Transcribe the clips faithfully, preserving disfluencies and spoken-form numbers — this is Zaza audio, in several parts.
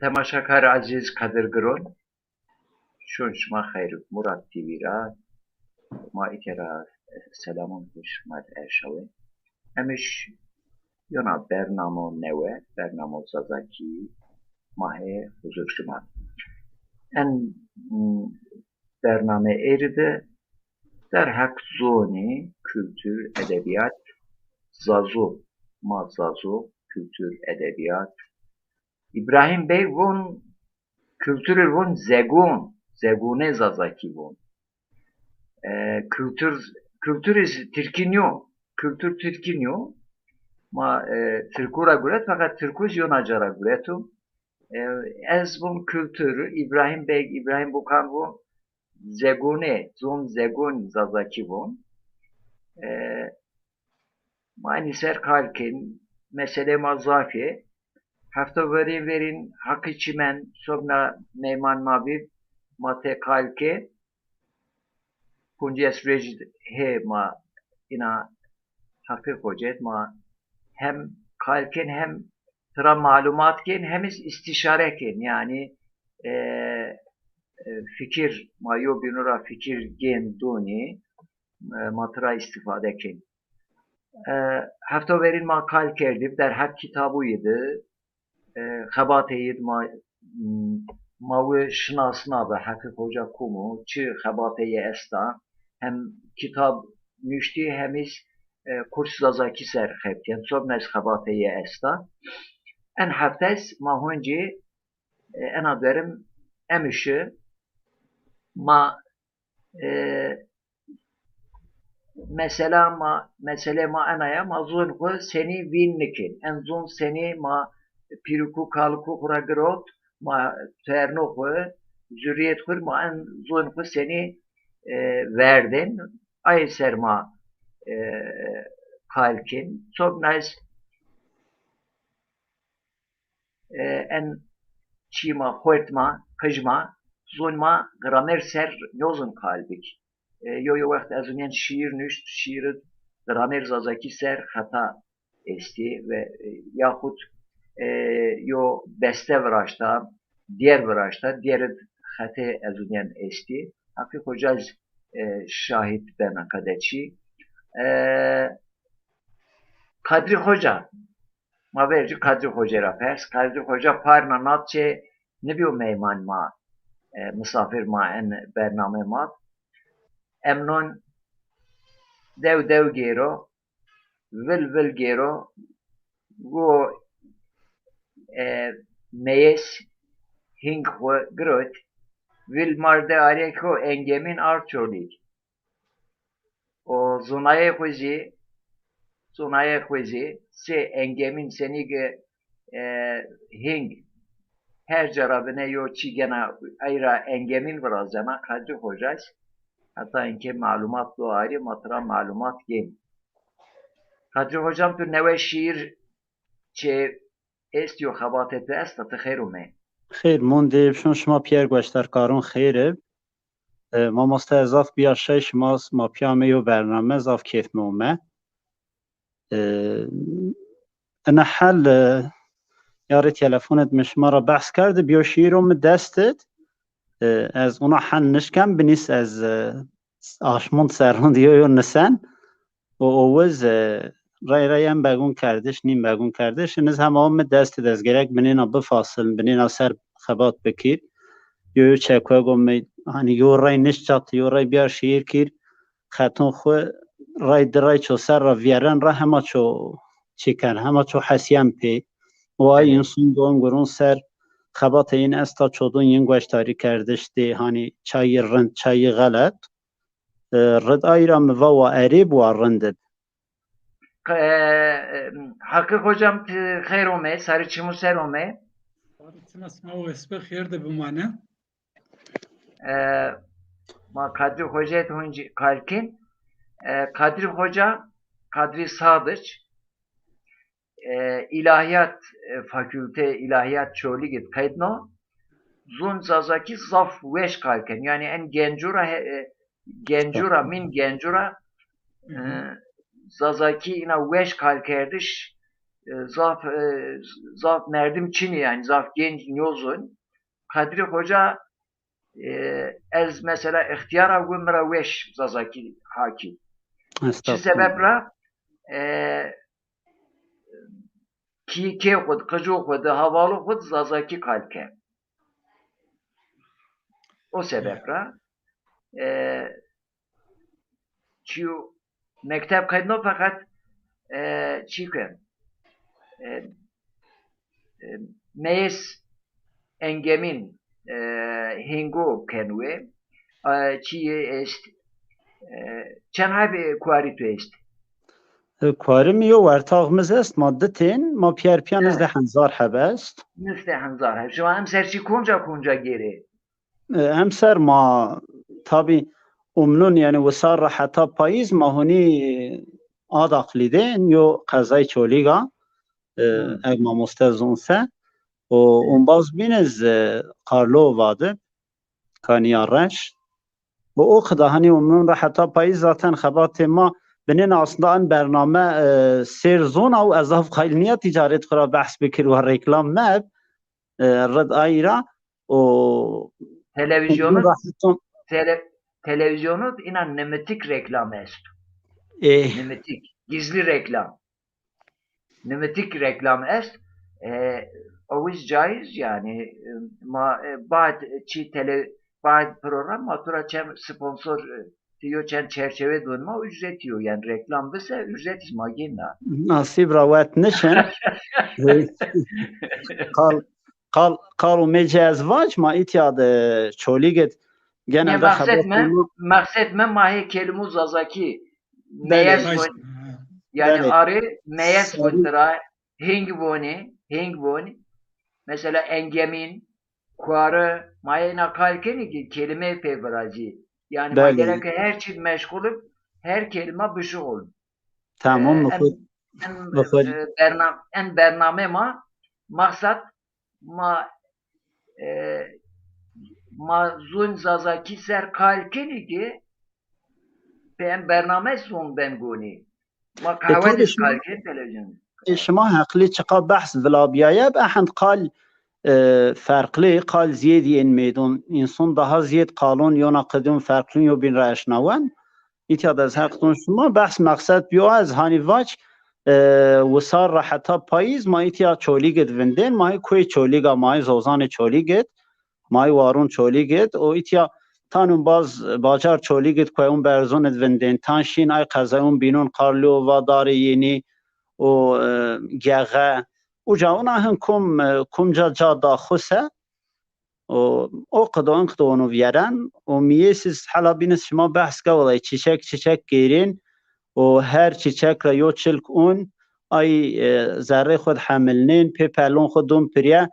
Temaşakar ezîz, qedirgiron, şon şima xeyr. Murat T V ra ma îke ra selamon xu şima de erşawê. Emiş yona bernamo newe, bernamo Zazakî ma hê huzur şima. En, m, bername êrî de derheq zonî, kultur, edebîyat, zazo, ma zazo, kultur, edebîyat. Îbrahîm Bey von, kulturî von zegon, zegonê Zazakî von. E, kultur, kulturî tirkî nîyo, kultur tirkî nîyo. Ma, e, tirku ra guret, feqet tirku zî yona ca ra gureto. E, ez von kultur, Îbrahîm Beg, Îbrahîm Bokan von zegonê, zon zegon Zazakî von. E, ma enî ser kal kên, meselê ma zaf ê. Hefto verîn verîn Heqî Çimen, sobna meyman ma bî, ma tê kal kên. Poncîyes rojî hê ma îna Heqî Xocet ma hem kal kên hem tira malumat kên hem îz îstîşare kên. Yanî, e, e, fikir, ma yo bînu ra fikir gên donî, e, ma tira îstîfade kên. E, hefto verîn ma kal kerdî derheq kitabûyî de, e, xebatê yî de ma, m, ma wi şinasnabi, Heqî Xoca kum o, çi xebatê yî esta, hem kitab nuştî hem îz, e, kurs Zazakî ser xebitîyen, sobna îz xebatê yî esta. En hefte îz ma honcî, e, ena derim Emişî ma, e, mesela ma, meselê ma ena ya, ma zon xu senî vîn nikên. En zon senî ma pîrikû kalikû xu ra girot, ma terno xu, zurrîyet xu, ma en zon xu senî, e, verdên. Ay ser ma, e, kal kên. Sobna îz, e, en çî ma, xuert ma, qij ma, zon ma gramer ser nozon kal bik. E, yo yo wext ez unîyen şîîr nuşt, şîîr id gramer Zazakî ser xeta estî ve, e, yaxut, e, yo beste viraşta, dîyer viraşta, dîyer id xetê ez unîyen estî. Heqî Xoca îz, e, şahîd bena qede çî. E, Kadrî Xoca, ma vercî Kadrî Xocê ra pers. Kadrî Xoca parna nat çê nibîyo meyman ma, e, misafir ma en bername ma. Emnon dew dew gêro, vil vil gêro, go, e, meyes hing xu girot, vil mar de arêko engemîn ard Çolîg. O zonayê xu zî, zonayê xu zî, sê engemîn senî ke, e, hing, her ca ra binê yo çî gena, ay ra engemîn virazena, Kadrî Xoca îz, heta inkê malumat do arî, ma tira malumat gên. Kadrî Xocam, tu newe şîîr çê est yo, xebatê tu esta, ti xeyr ome. Xeyr, mondê şon şima pîyer gueştarkaron xeyr ib. E, mamoste, ez zaf bîya şay şima, ma pîya amê yo bername, zaf kêf mi ome. E, ina hel, e, yarê telefonid mi şima ra behs kerdib, yo şîîro mi dest id. E, ez ona hel nişken binîs, ez, e, aşmond serrond yo yo nisen. O, o wiz, e, rey rey en begun kerdiş, nîn begun kerdiş. Iniz hema o mi dest id, ez gerek binêna bifasil, binêna ser xebat bikîr. Yo yo çekuego mi, hanî yo rey nişt çat, yo rey bîya şîîr kîr. Xeton xu rey di rey ço ser ra vîyeren ra hema ço çîken, hema ço hesîyen pê. O ay înson don guron ser xebatê yin esta, çodon yin gueştarî kerdiş dê, hanî çayî rind, çayî xelet. E, rid ay ra mi va wa erêb, wa rind ib. E, e, Heqî Xocam, ti xeyr ome, sarê çimû ser ome. Sarê çima sima û esbe xêr de bimane. E, ma Kadrî Xoca id honcî kal kên. E, Kadrî Xoca, Kadrî Sadiç, e, îlahîyat, e, fakûlte îlahîyat Çolîg id qedno. Zon Zazakî zaf weş kal ken. Yanî en genco ra he-, e, genco ra, min genco ra, e, Zazakî ina weş kalkerdiş, e, zaf, e, zaf merdim çinî, yanî zaf genc nîyozon. Kadirê Xoca, e, ez mesela îxtîyara wi mi ra weş Zazakî hakî. Çi sebeb ra? E, kî, kê xwu di, qicû xwu di, havalu xwu di Zazakî qal ke. O sebeb ra, e, çîyo mekteb qedno, feqet, e, çî ke, e, e, meyes engemîn, e, hîngo ken wê, e, çîyê est, e, çend hebê kuarî tu est? E, kuarî mi yo wertax mi z est, ma di tên, ma pîyer pîya nizdê henzar heb est. Nizdê henzar heb. Şima emser çî konca konca gêrê? E, emser ma tabî umnun, yanî wisar ra heta payîz ma hunî Adaqlî de, yo qezay Çolîg a, e, eg mamoste zon se. O umbaz bîne z, e, Karlova de, Kanîya Reş. O, o qida hanî umnun ra heta payîz zaten xebatê ma binên aslında en bername, e, sêr zona û ez zaf qayîl nîya tîcaret xwu ra behs bikir wa reklam meb, e, rid ayî ra o Televîzyonut, ra heta tele-, televîzyonut înan nimitik reklam esto. E, nimitik, gizlî reklam. Nimitik reklam est. E, o wiz caiz yanî, e, ma, e, bad çî tele-, bad program ma tu ra çend sponsor, e, ti yo çend çerçeve don ma ücreti yo. Yanî reklam bise ücretiz ma gêna. Nasîb ra wet nişin. Qal, qal, qal û mecî ez vac ma îtya de Çolîg id genelde xebat mi, mexsed mi ma hê kelîmû Zazakî meyes vun, yanî arê meyes vun tira, hing vunî, hing vunî. Mesela engemîn, kuarî, ma êna qal kenî ki kelîmeyê pê virazî. Yanî ma gereke her çî meşgul ib, her kelîma bişuxul. Tamam, e, mi xwu, en, mi xwu, e, berna-, en bername ma, maqsad ma, e, ma zon Zazakî ser qal kenî ki pê en bername zon ben gonî. Ma qehwe de qal kenî televîzyon. E, şima heqlî, çiqa behs vila bîyaye, bi ehend qal, e, ferqlî, qal zîyêdî ên meydon. Înson daha zîyêd qalon yona qidyon ferqlîn yo bîn ra eşnawen. Îtya de ez heq don şima, behs meqsed biyo, ez hanî vac, e, wisar ra heta payîz ma îtya Çolîg id vindên, ma hê kuê Çolîg a, ma hê zozanê Çolîg id, ma hê warun Çolîg id, o îtya tanun baz bacar Çolîg id kueun berzun id vindên, tan şîn ay qezayun bînun, Karlova, Darê Yênî, o, e, Gexe, uca una hin kum, e, kumca ca da xwu se, O, o qida, in qida onu vîyeren. O mîyê siz hela bîniz şima behs ke, wellay çîçek çîçek gêrên, o her çîçek ra yo çilk un, ay, e, zerrê xwu di hemilnên, pê pelon xwu dun pirye,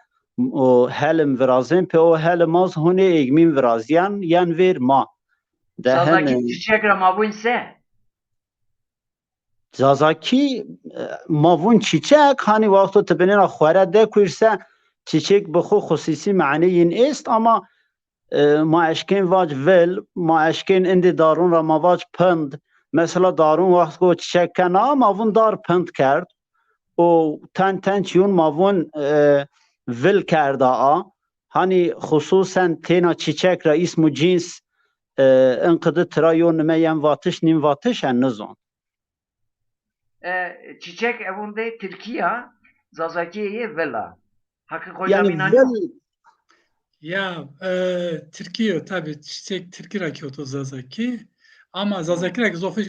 o helim virazên, pê o helim az hunê êgmîn virazîyen, yen vêr ma. De Zazakî hene çîçek ra ma vûn se? Zazakî, e, ma vûn çîçek, hanî wexto ti binêna xwere de kuir se, çîçek bi xwu xusîsî manê yin êst, ama, e, ma eşkên vac vil, ma eşkên indê darun ra ma vac pind. Mesela darun wext go çîçek kena, ma vûn dar pind kerd. O ten ten çîyun ma vûn, e, vil kerda a. Hanî xususen têna çîçek ra îsm û cîns, e, in qidi tira yo nime yen vatiş, nîn vatiş, en nizon. E, çîçek evundê Tirkî ya, Zazakîye yê vil a. Haqî xoca mînanî yo? Ya, e, Tirkî yo, tabî çîçek Tirkî ra kewto Zazakî. Ama Zazakî ra ki zofî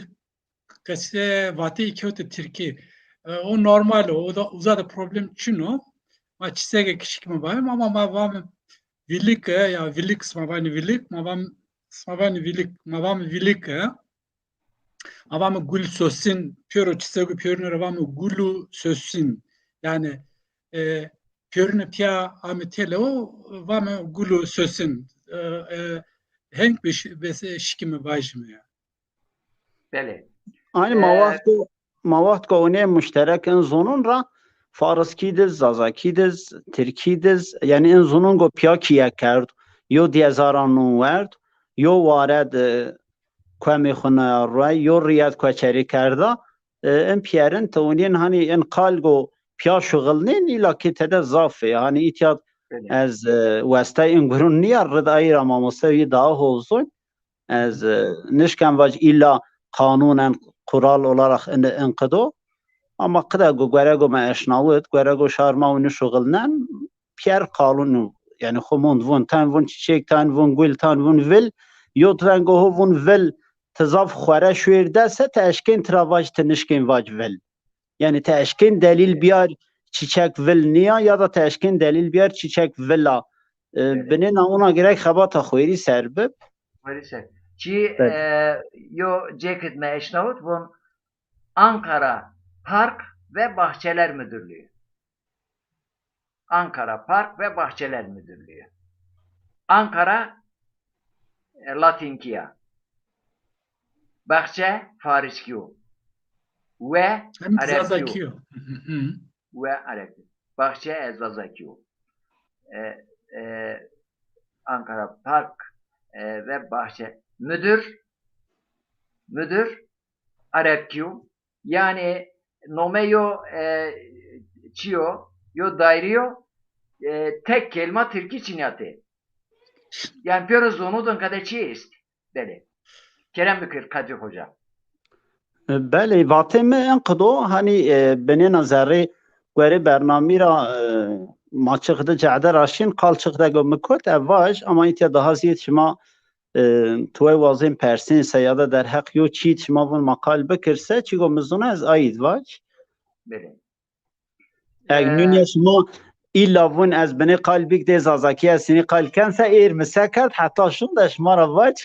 qesê vateyî kewte Tirkî. E, o normal o, o da, uza da problem çin o. Ma çîçegê kişik mi vayim, ama ma vame vilike, ya vilik, sima vanî vilik, ma vam, sima vanî vilik, ma vame vilike. Ma vame gul sosin, pêro çîçegû pêrune ra vame gulu sosin. Yanî, e, pêrune pîya ame têlewo, vame gulu sosin. E, e, heng be şi-, be şikîme vajîme ya. Belê. Aynî ma, e, wexto, ma wexto unê muşterek in zonun ra, fariskî diz, zazakî diz, tirkî diz, yanî in zonun go pîya kîye kerd, yo dîyezaran nun werd, yo ware di kuemê xwu naya ruey, yo rîyet kueçerî kerda, e, in pîyerin ti unîn hanî in qal go pîya şuxilnên, îla kê tede zaf ê. Hanî îtya ez, e, westay in gurun nîya, rid ayî ra mamoste yî daha hol zon. Ez, e, nişken vaj îla qanûnen, qural olarak in, in qido. Ama qide go, guere go me eşnawit, guere go şar ma û nişuxilnen, pîyer qalûn û, yanî xwu mond vun, tan vun çiçek, tan vun gul, tan vun vil, yot vengo ho vun vil, ti zaf xwere şuêr de se, ti eşkên tira vaj, ti nişkên vaj vil. Yanî ti eşkên delîl biyar çiçek vil nîya ya da ti eşkên delîl biyar çiçek vil a. E, binêna ona gerek xebata xwêrî ser bib. Xwêrî ser. Çi, e, yo cekit me eşnawit vun Ankara Park ve Bahçeler Müdürlüğü. Ankara Park ve Bahçeler Müdürlüğü. Ankara, e, Latinkiya. Bahçe Fariskiyo. Ve Hem Arevkiyo. Zazakiyo. Hı hı. Ve Arevkiyo. Bahçe e Zazakiyo. E, e, Ankara Park, e, ve Bahçe. Müdür, müdür Arevkiyo. Yanî nome yo, e, çiyo, yo dairî yo, e, tek kelîma tirkî çinîyatê. Yanî pêro zonudin qede çi est. Belê. Kerem bikir Kadî Hoca. E, belê, vatê mi enqid o, hanî, e, binêna zerrê guerê bernamî ra, e, ma çiqde cehde ra şîn, qal çiqde go mi kot, e, vaj, ama îtya daha zîyed şima e, tuway wazên persên se ya da derheq yo çî şima vun ma qal bikir se, çîgo mi zûna ez ayîd vaj. Belê. Eg nûnîya şima îlla vun ez binê qal bik dê Zazakî ez sinî qal ken se êr mi se kerd, heta şûn de şima ra vaj.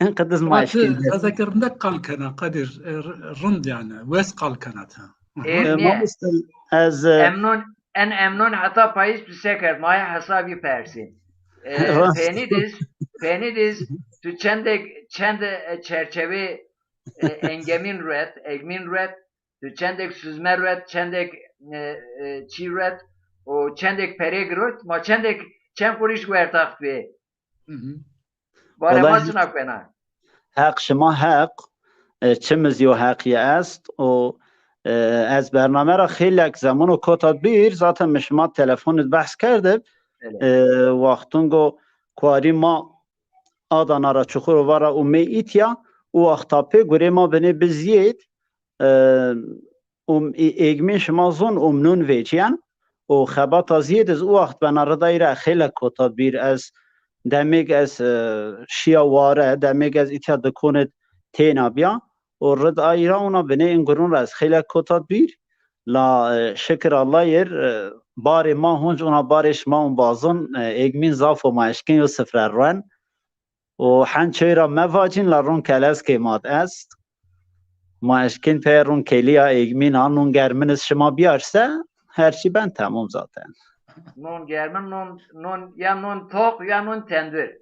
In qidiz ma eşkên. Zazakî rindek qal kena, Kadir, e, r-, rind yanî, wes qal kena te. E, mamoste, ez, e, Emnon, en emnon heta payîz tu se kerd, ma ya hesabî persî. E, Rast. Pênidiz, pênidiz, tu çendek, çend, e, çerçevê, e, engemîn ruet, egmîn ruet, tu çendek süzme ruet, çendek, e, e, çî ruet, o çendek perê girot, ma çendek, çend qurîş wertaxt bê. Hı hı. Barê ma çina kena? Heq şima heq, e, çimiz yo heqî est û, e, ez bername ra xêlek zemun û kota dûr, zaten mi şima telefonid behs kerdib. Belê. E, waxtungo kuarî ma Adana ra Çukurova ra ûmê îtya, û waxta pê gurê ma binê bi zîyêd, e, û ê-, êgmîn şima zon û nûn vecîyen û xebata zîyêd iz û waxt bena ridayî ra xêlek kota dûr. Ez demêg ez, e, şîya ware, demêg ez îtya dikonid têna bîya û ridayî ra ona binê in gurun ra ez xêlek kota dûr. La, e, şikir Allahîr, e, barê ma hunc ona barê şima umbazon, e, êgmîn zaf o ma eşkên yo sifre ruen. Û hen çey ra mevacîn la rûn keleskê ma d est. Ma eşkên pey rûn kelîya êgmîn a, nûn germin iz şima biyar se, her çî ben temom zaten. Nûn germin, nûn, nûn, ya nûn toq, ya nûn tendir.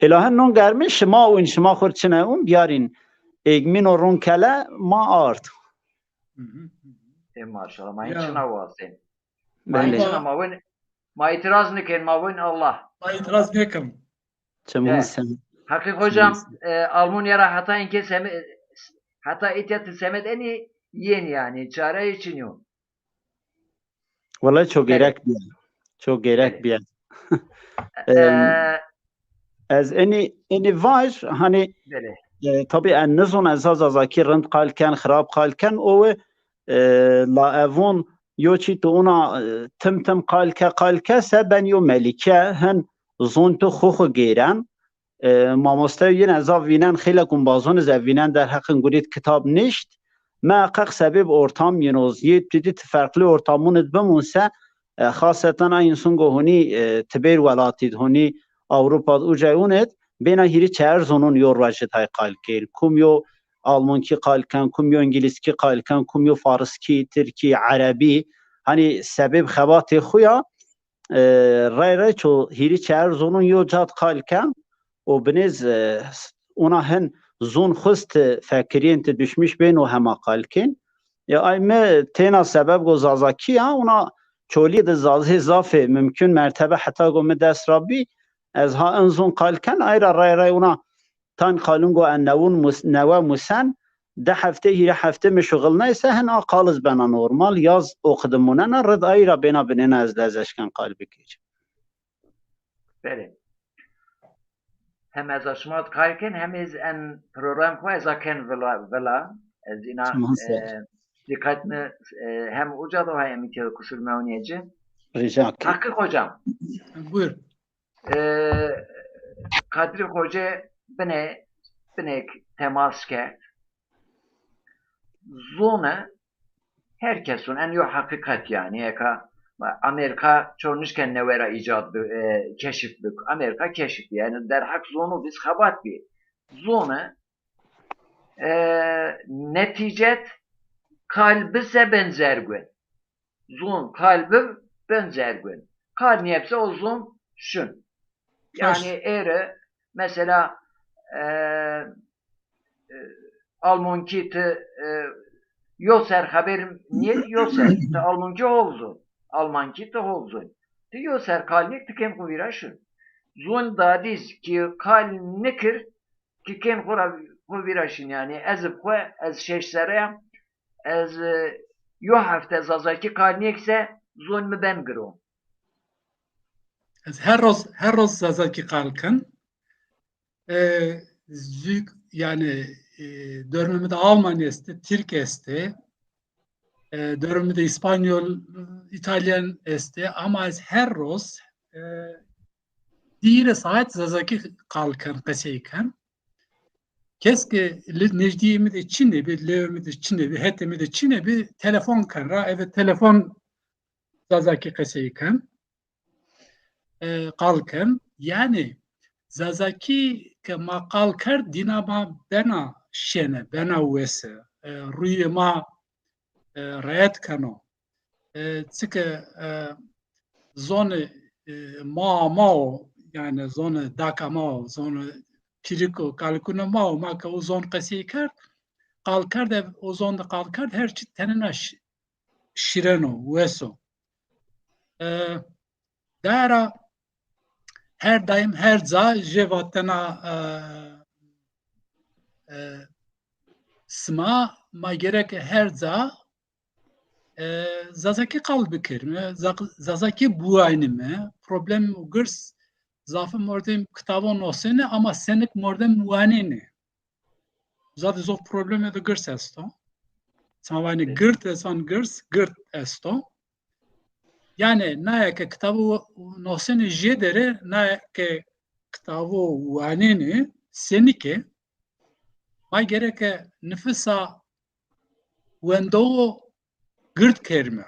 Îlahe nûn germin şima ûn, şima xur çine ûn biyarîn êgmîn û rûn kele ma ard. Hı hı. E, maşallah, ma çina wazên. Ma çina ma win, ma îtiraz nikên, ma win Allah. Ma îtiraz nêkim. Çimûn sen. Heqîq hocam, e, Almanya ra heta inkê seme-, heta îtya ti semed enî yên yanî, çareyê çin yo. Wele ço gerek bîye. Ço gerek bîye. Em, ez enî, enî vaj, hanî, e, tabî en nizon ez ha Zazakî rind qal ken, xirab qal ken, o we, e, la evon yo çî tu ona, e, tim tim qal ke, qal ke, se ben yo melîke, hin zon tu xu xu gêren. E, mamoste yin ez a vînen, xêlek umbazon iz ez vînen derheqin gurît kitab nişt. Meqeq sebêb ortam yin o, zîyêd tu dî ti ferqlî ortamun id bimûn se, e, xaseten a însungo hunî, e, ti bêr welatîd, hunî Ewropa d ucay unid, bêna hîrî çeer zonun yo ruej id hay qal kên. Kum yo Almankî qal ken, kum yo Îngilîzkî qal ken, kum yo Fariskî, Tirkî, Erebî. Hanî sebêb xebatê xu ya, e, rey rey ço hîrî çeer zonun yo cad qal ken û binêz, e, ona hin zon xwist fekirîyên ti düşmüş bên û hema qal kên. E, ay mi têna sebeb go Zazakî ya, ona Çolî de Zazê zafê mumkun mertebe heta go mi dest ra bî, ez ha in zon qal ken, ay ra rey rey ona tan qalin go en newun mus-, newe musen, di hefte, hîrê hefte mi şuxilnayse, hin a qal iz bena normal, yaz o qidi munena, rid ayî ra bêna binêna ez lez eşken qal bikir. Belê. Hem ez a şima qal ken, hem ez en program xo ez a ken vila, vila. Ez îna, e, dîqet mi, e, hem uca do ha, em îtya qusur mewnîye ci. Rica ke. Hakkı hocam. Buyur. E, Kadri Hoca bine, binek temas kerd. Zone her kesun, en yo hakikat yani, eka Amerika ço nişken newe ra îcad bi, e, keşif bik. Amerika keşif bi. Yani derhak zonu biz xebat bi. Zone, e, neticet kalbi se benzer gün. Zon, kalbi benzer gün. Kal niyepse o zon şun. Yani ere mesela, e, e, Almanki ti, e, yo ser haber niyet yo ser. Ti Almanki hol zon. Almanki ti hol zon. Ti yo ser kal niyet ti kem xu vira şun. Zon dadiz ki kal nikir ki kem xu ra xu vira şun yani. Ez bi xu, ez şeş serre ya. Ez, e, yo hefte Zazakî qal nêkse, zon mi ben giron. Ez her roz, her roz Zazakî qal ken. E, zük, yani, e, dönemimde Alman estê, Türk estê, e, dönemimde İspanyol, İtalyan estê, ama ez her roz, e, di hîrê saet Zazakî qal ken, qesey ken. Kes ke li-, nejdîyê mi de çinê bi, lewê mi de çinê bi, hetê mi de çinê bi, telefon ken ra, eve telefon Zazakî qesey ken, e, qal ken. Yani Zazakî ke ma qal kerd, dîna ma bena şene, bena wese. E, rûyê ma, e, raet keno. E, çike, e, zonê, e, ma, ma o, yani zonê daka ma o, zonê pîrik o, kalikûnê ma o, ma ke o zon qesey kerd, qal kerd, ev o zon de qal kerd, her çî tenêna şi-, şîren o, wes o. E, daye ra her daîm her ca jê vatena, e, e, sima ma gereke her ca, e, Zazakî qal bikerîme, Za-, Zazakî biwanîme. Problem û girs zafî mordem kitabo nosenê ama senik mordem wanenê. Uza de zof problemê de girs esto. Sima vanê gird, ez van girs, gird esto. Yani naye ke kitabo nosenê jêderê, naye ke kitabo wanenê, senike ma gereke nifisa wendoxo gird kerîme,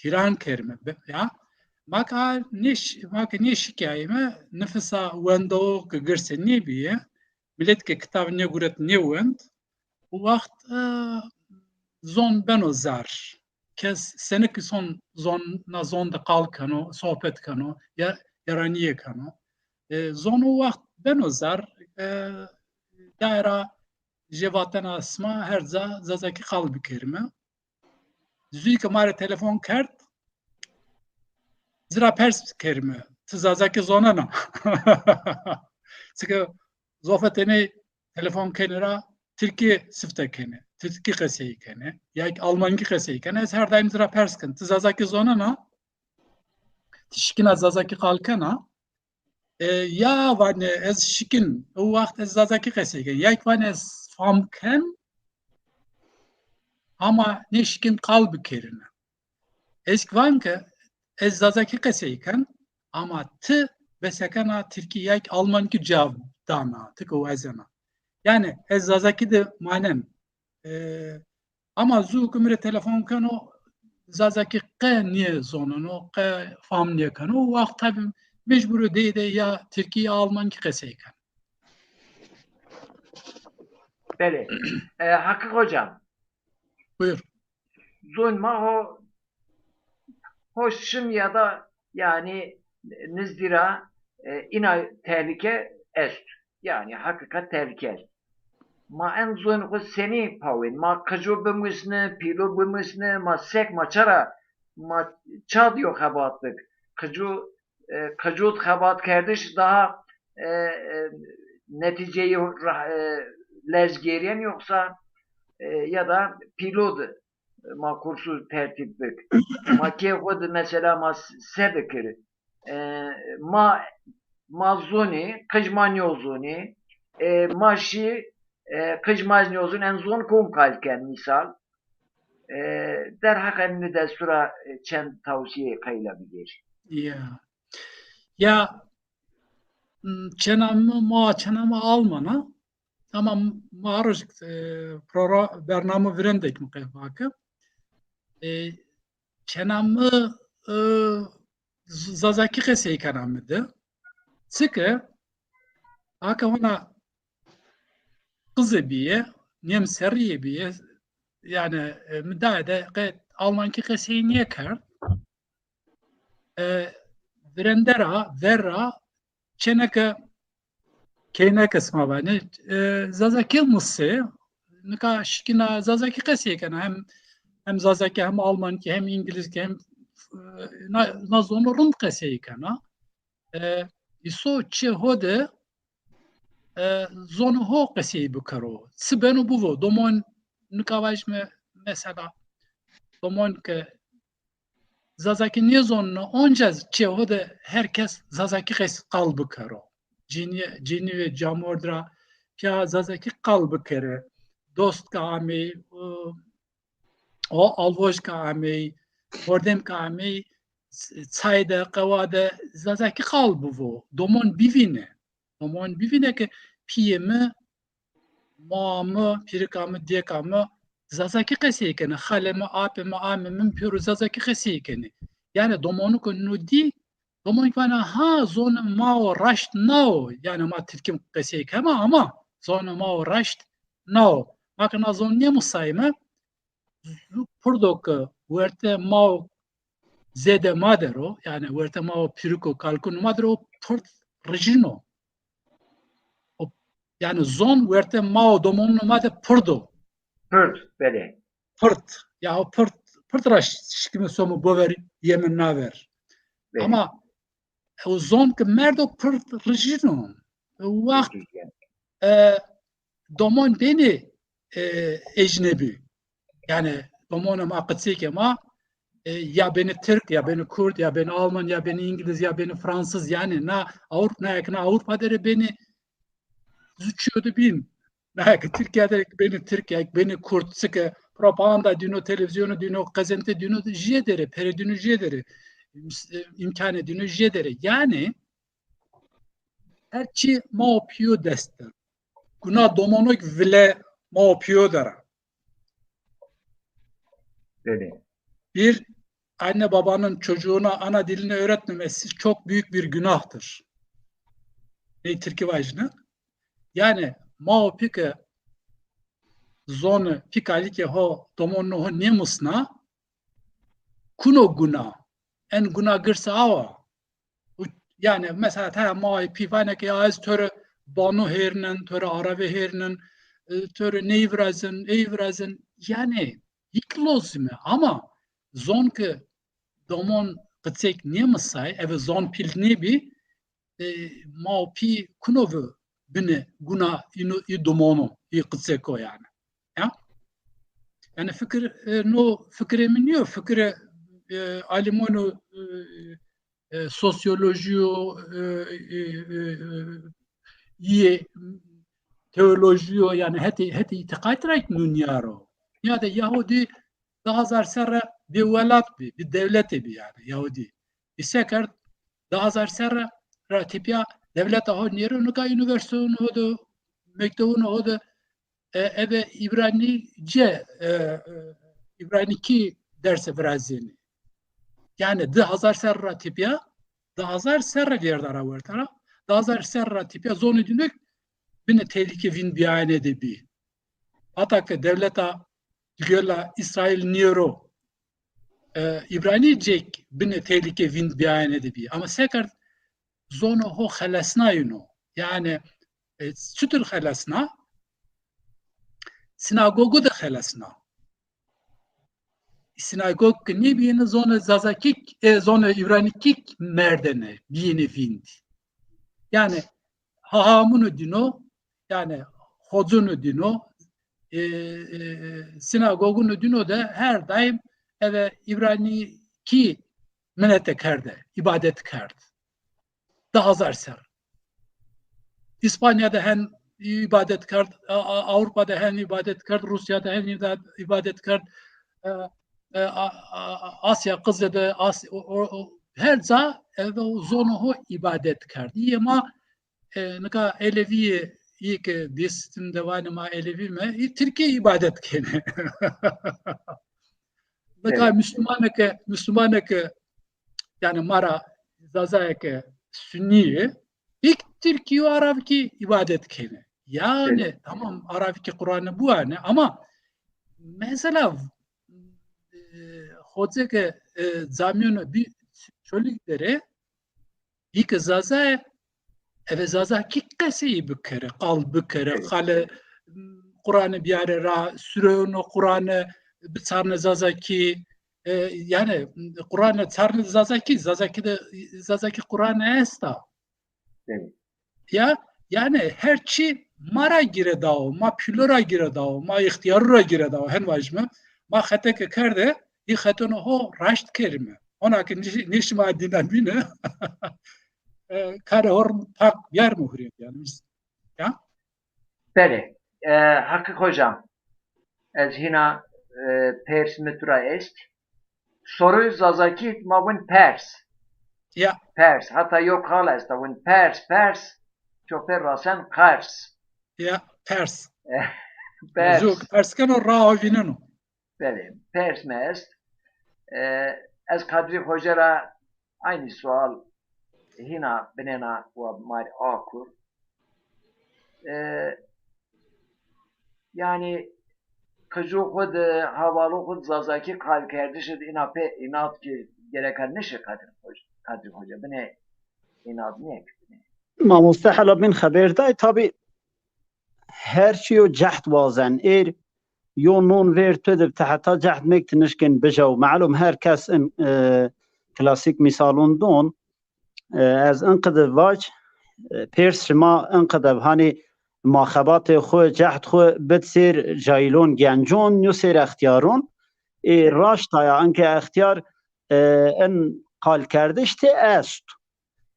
hîran kerîme. Be-, ya, ma ke nêş-, ma ke nêşikayîme, nifisa wendoxo ke girse nêbîye, milet ke kitab nêguret, nêwend, o waxt, e, zon beno zar. Kes senik son zon, na zon de qal keno, sohbet keno, ya, yaranîye keno. E, zon o waxt beno zar, e, daye ra jê vatena sima her ca Zazakî qal bikerîme. Zûyî ke ma rê telefon kerd, ci ra pers kerîme, ti Zazakî zonena? Çike zofe tenê telefon kenê ra Tirkî sifte kenê, Tirkî qesey kenê, ya ki Almankî qesey kenê. Ez her daîm ci ra pers ken, ti Zazakî zonena? Ti şikîna Zazakî qal kena? E, ya vanê ez şikin, o waxt ez Zazakî qesey ken. Ya ki vanê ez fam ken, ama nêşikin qal bikerîne. Ez ki van ke ez Zazakî qesey ken, ama ti besekena Tirkî ya ki Almankî cewab dana, ti ke wazena. Yani ez Zazakî de manen. E, Ama zû ke mi rê telefon keno, Zazakî qe nêzoneno, qe fam nêkeno. O waxt tabî mecbur o dey dey ya Tirkî ya Almankî qesey keno. Belê. E, Hakkı hocam. Buyur. Zon ma ho, ho şim ya da yani nizdî ra, e, îna tehlîke est. Yani hakikat tehlîke est. Ma en zon xo senî pawên? Ma qico bimusne, pîlo bimusne, ma sek, ma çara, ma ça di yo xebat bik? Qico, e, qico di xebat kerdiş daha, e, e, netîceyî ra-, e, lez gêrîyen yoxsa e, ya da pîlo de ma kursu tertîb bik. Ma kê xwu de mesela ma s-, se bikir? E, ma, ma zonî, qij ma nîyozonî, e, ma şî, e, qij ma nîyozon, en zon kom qal ken mîsal. E, derheq enî destûra, e, çend tawsîyê qeyla bigêrî. Ya. Ya, m, çêna mi, ma çêna mi Alman a. Ama ma rojik, e, program, bername virendek mi qey vake. E, çêna mi, e, Z-, Zazakî qesey kena mi de. Çike aka hona qizê bîye, nêm serrîye bîye, yani, e, mi daye de qe-, Almankî qesey nêkerd. E, virende ra, ver ra, çêneke, keyneke sima vanê, e, Zazakî musê, nika şikîna Zazakî qesey kena, hem, hem Zazakî, hem Almankî, hem Îngilizkî, hem, e, na, na zono rind qesey kena. E, îso çê ho de, e, zonê ho qesey bikero. Çi beno bivo. Domon nika vajîme mesela, domon ke Zazakî nêzoneno, onca çê ho de her kes Zazakî qes-, qal bikero. Cinî-, cinî ve camord ra pîya Zazakî qal bikerê. Dost ke amey, o, o alvoj ke amey, hordem ke amey, çay de, qewa de Zazakî qal bivo. Domon bivînê. Domon bivînê ke pîyê mi, maa mi, pîrika mi, dêka mi Zazakî qesey kenê. Xalê mi, apê mi, amê mi pêro Zazakî qesey kenê. Yani domonû ke no dî, domonû vanê, ha, zonê ma o raşt na o. Yani ma tirkî qesey kema ama zonê ma o raşt na o. Ma ke na zon nêmusayme, zu pirdo ke wertê ma o zêde ma der o, yani wertê ma o pîriko kalkûn ma der o, pirt rijîno. O, yani zon wertê ma o domonûn ma de pirt o. Pirt, belê. Pirt. Ya o pirt, pirt ra ş-, şikîme some bover yeme naver. Belê. Ama o zon ke merdo pirt rijîno. Wext, e, domon benî, e, ecnebî. Yani domonê ma, qicêkê ma, e, ya benî tirk, ya benî kurd, ya benî alman, ya benî îngiliz, ya benî fransiz. Yani na Avrupa, na eke na Avrupa der ê benî zu çîyo de bîn. Na eke Tirkîya der ê benî tirk, ya benî kurd, çike propaganda dîno, televîzyonû dîno, qezente dîno, jê der ê, pere dîno jê der ê, îmkanê dîno jê der ê. Yani her çî ma û pîyo dest der. Guna domonok vile ma û pîyo der a. Belê. Bir anne babanın çocuğuna ana dilini öğretmemesi çok büyük bir günahtır. Ney tirkî vajîne. Yani ma û pî ke zonê pî kalikê ho, domonê ho nêmusna, kuno guna. En guna girs awa. Yani mesela taya ma û pî vanê ke ya ez to rê bano hêrînen, to rê arave hêrînen, e, to rê ney virazin, ey virazin. Yani hîk lozim ê. Ama zon ke domon qicêk nêmusay, eve zon pîl nêbî, e, ma û pî kuno vi binê guna îno, î domonû, î qicêko yani. Ya? Yani fikir, e, no fikirê mi nîyo, fikirê, e, alimonû, e, e, sosyolojî yo, e, e, e, e, yê teolojî yo, yani hetê, hetê îtîqat ra nûnîyaro. Ya de Yahudî di hazar serre bêwelat bî, bêdewlete bî yani Yahudî. Î se kerd, di hazar serre ra tepîya dewleta ho nêro, nika unîversîteunê ho de, mektebunê ho de, e, ebe îbranîce, e, e, îbranîkî derse virazênê. Yani di hazar serre ra tepîya, di hazar serre vêrda ra werta ra, di hazar serre ra tepîya zonê dînok binê tehlîke vînd bîyayene de bî. Hata ke dewleta digela Îsraîl nêro, e, îbranîcêk binê tehlîke vînd bîyayene de bî. Ama se kerd, zonê ho xelesnayîno. Yani, e, çitur xelesna? Sînagogu de xelesna. Sînagog ke nêbîyêne zonê zazakîk, e, zonê îbranîkîk merdêne, bîyêne vînd. Yani hahamûnû dîno, yani hocûnû dîno, e, e, sinagogunê dîno de her daîm eve îbranîkî minete kerde, îbadet kerd. Di hazar serr. Îspanya de hen îbadet kerd, A-, A-, Ewropa de hen îbadet kerd, Rûsya de hen îda-, îbadet kerd, e, e, A-, A-, Asya Qizê de, As-, o, o, o, her ca eve o zonê ho îbadet kerd. Îyê ma, e, nika Elewîyê, îyê ke dîstim de vanê ma Elewî me, î Tirkî îbadet kenê. Nika Evet. Müslümanê ke, Müslümanê ke, yanî ma ra Zazayê ke Sunnî yê, îk Tirkî û Arabkî îbadet kenê. Yanî Evet. tamam, Arabkî Quranî biwanê ama mesela, e, xocê ke, e, camîyonê bî Çolîg der ê, î ke Zaza yê, eve Zazakî qesey bikere, qal bikere, Evet. qale, m, Quranî biyare ra, sureyonê Quranî biçarne Zazakî, e, yanî, m, Quranî çarne Zazakî, Zazakî de, Zazakî Quranî esta. Evet. Ya, yanî her çî ma ra gîre dao, ma pîlo ra gîre dao, ma îxtîyarû ra gîre dao, hen vajîme. Ma xete ke kerde, î xetonê ho raşt kerîme. Hona ke nîş-, nîşîme dîna bîne, e, karê ho pak biyarîme hurê, yanî. Ya? Belê. E, Heqîq Hocam, ez hîna, e, pers mi tu ra est. Soru Zazakî ma vûn pers. Ya. Pers. Hata yo qal esta vûn pers, pers. Çopê rasen qers. Ya, pers. Pers. Zû pers keno, ra vîneno. Belê, pers mi est. E, ez Kadrî Xoce ra aynî sual hîna binêna wa mar a kur. E, yanî qijû xwu di, havalû xwu di Zazakî qalkerdişî di îna pê înat kî gereka nişê Kadrî Xoce, Kadrî Xoce. Binê înat nêk, binê. Mamoste hela bîn xeber day, tabî her çî yo cehd wazen. Êr yo non vêr tu di, ti heta cehd mêk ti nişkên bijew. Melûm her kes in, e, klasîk mîsalûn don. E, ez inqede vaj, e, pêrs şima inqede hanî ma xebatê xwu, cehd xwu bid sêr cayîlon, gencon, yo sêr extîyaron. Ê raşt a ya, inke extîyar, e, in qalkerdiş tê est.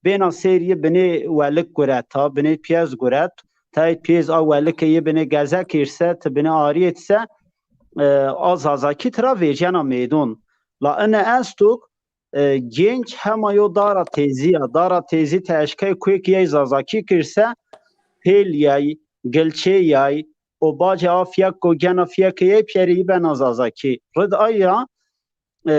Bêna sêr yi binê welik gureta, binê piyez guret. Tayê piyez a welike yi binê geze kir se, ti binê arîyêt se, e, a Zazakî tira vêjena mêdon. La ine estok, e, genç hema yo dara têzî ya. Dara têzî ti eşkey kuêk yey Zazakî kir se, pêl yey, gilçê yey, o bacê a fiyek go gena fiyeke yey piyerê yi bena Zazakî. Rid ay ra, e,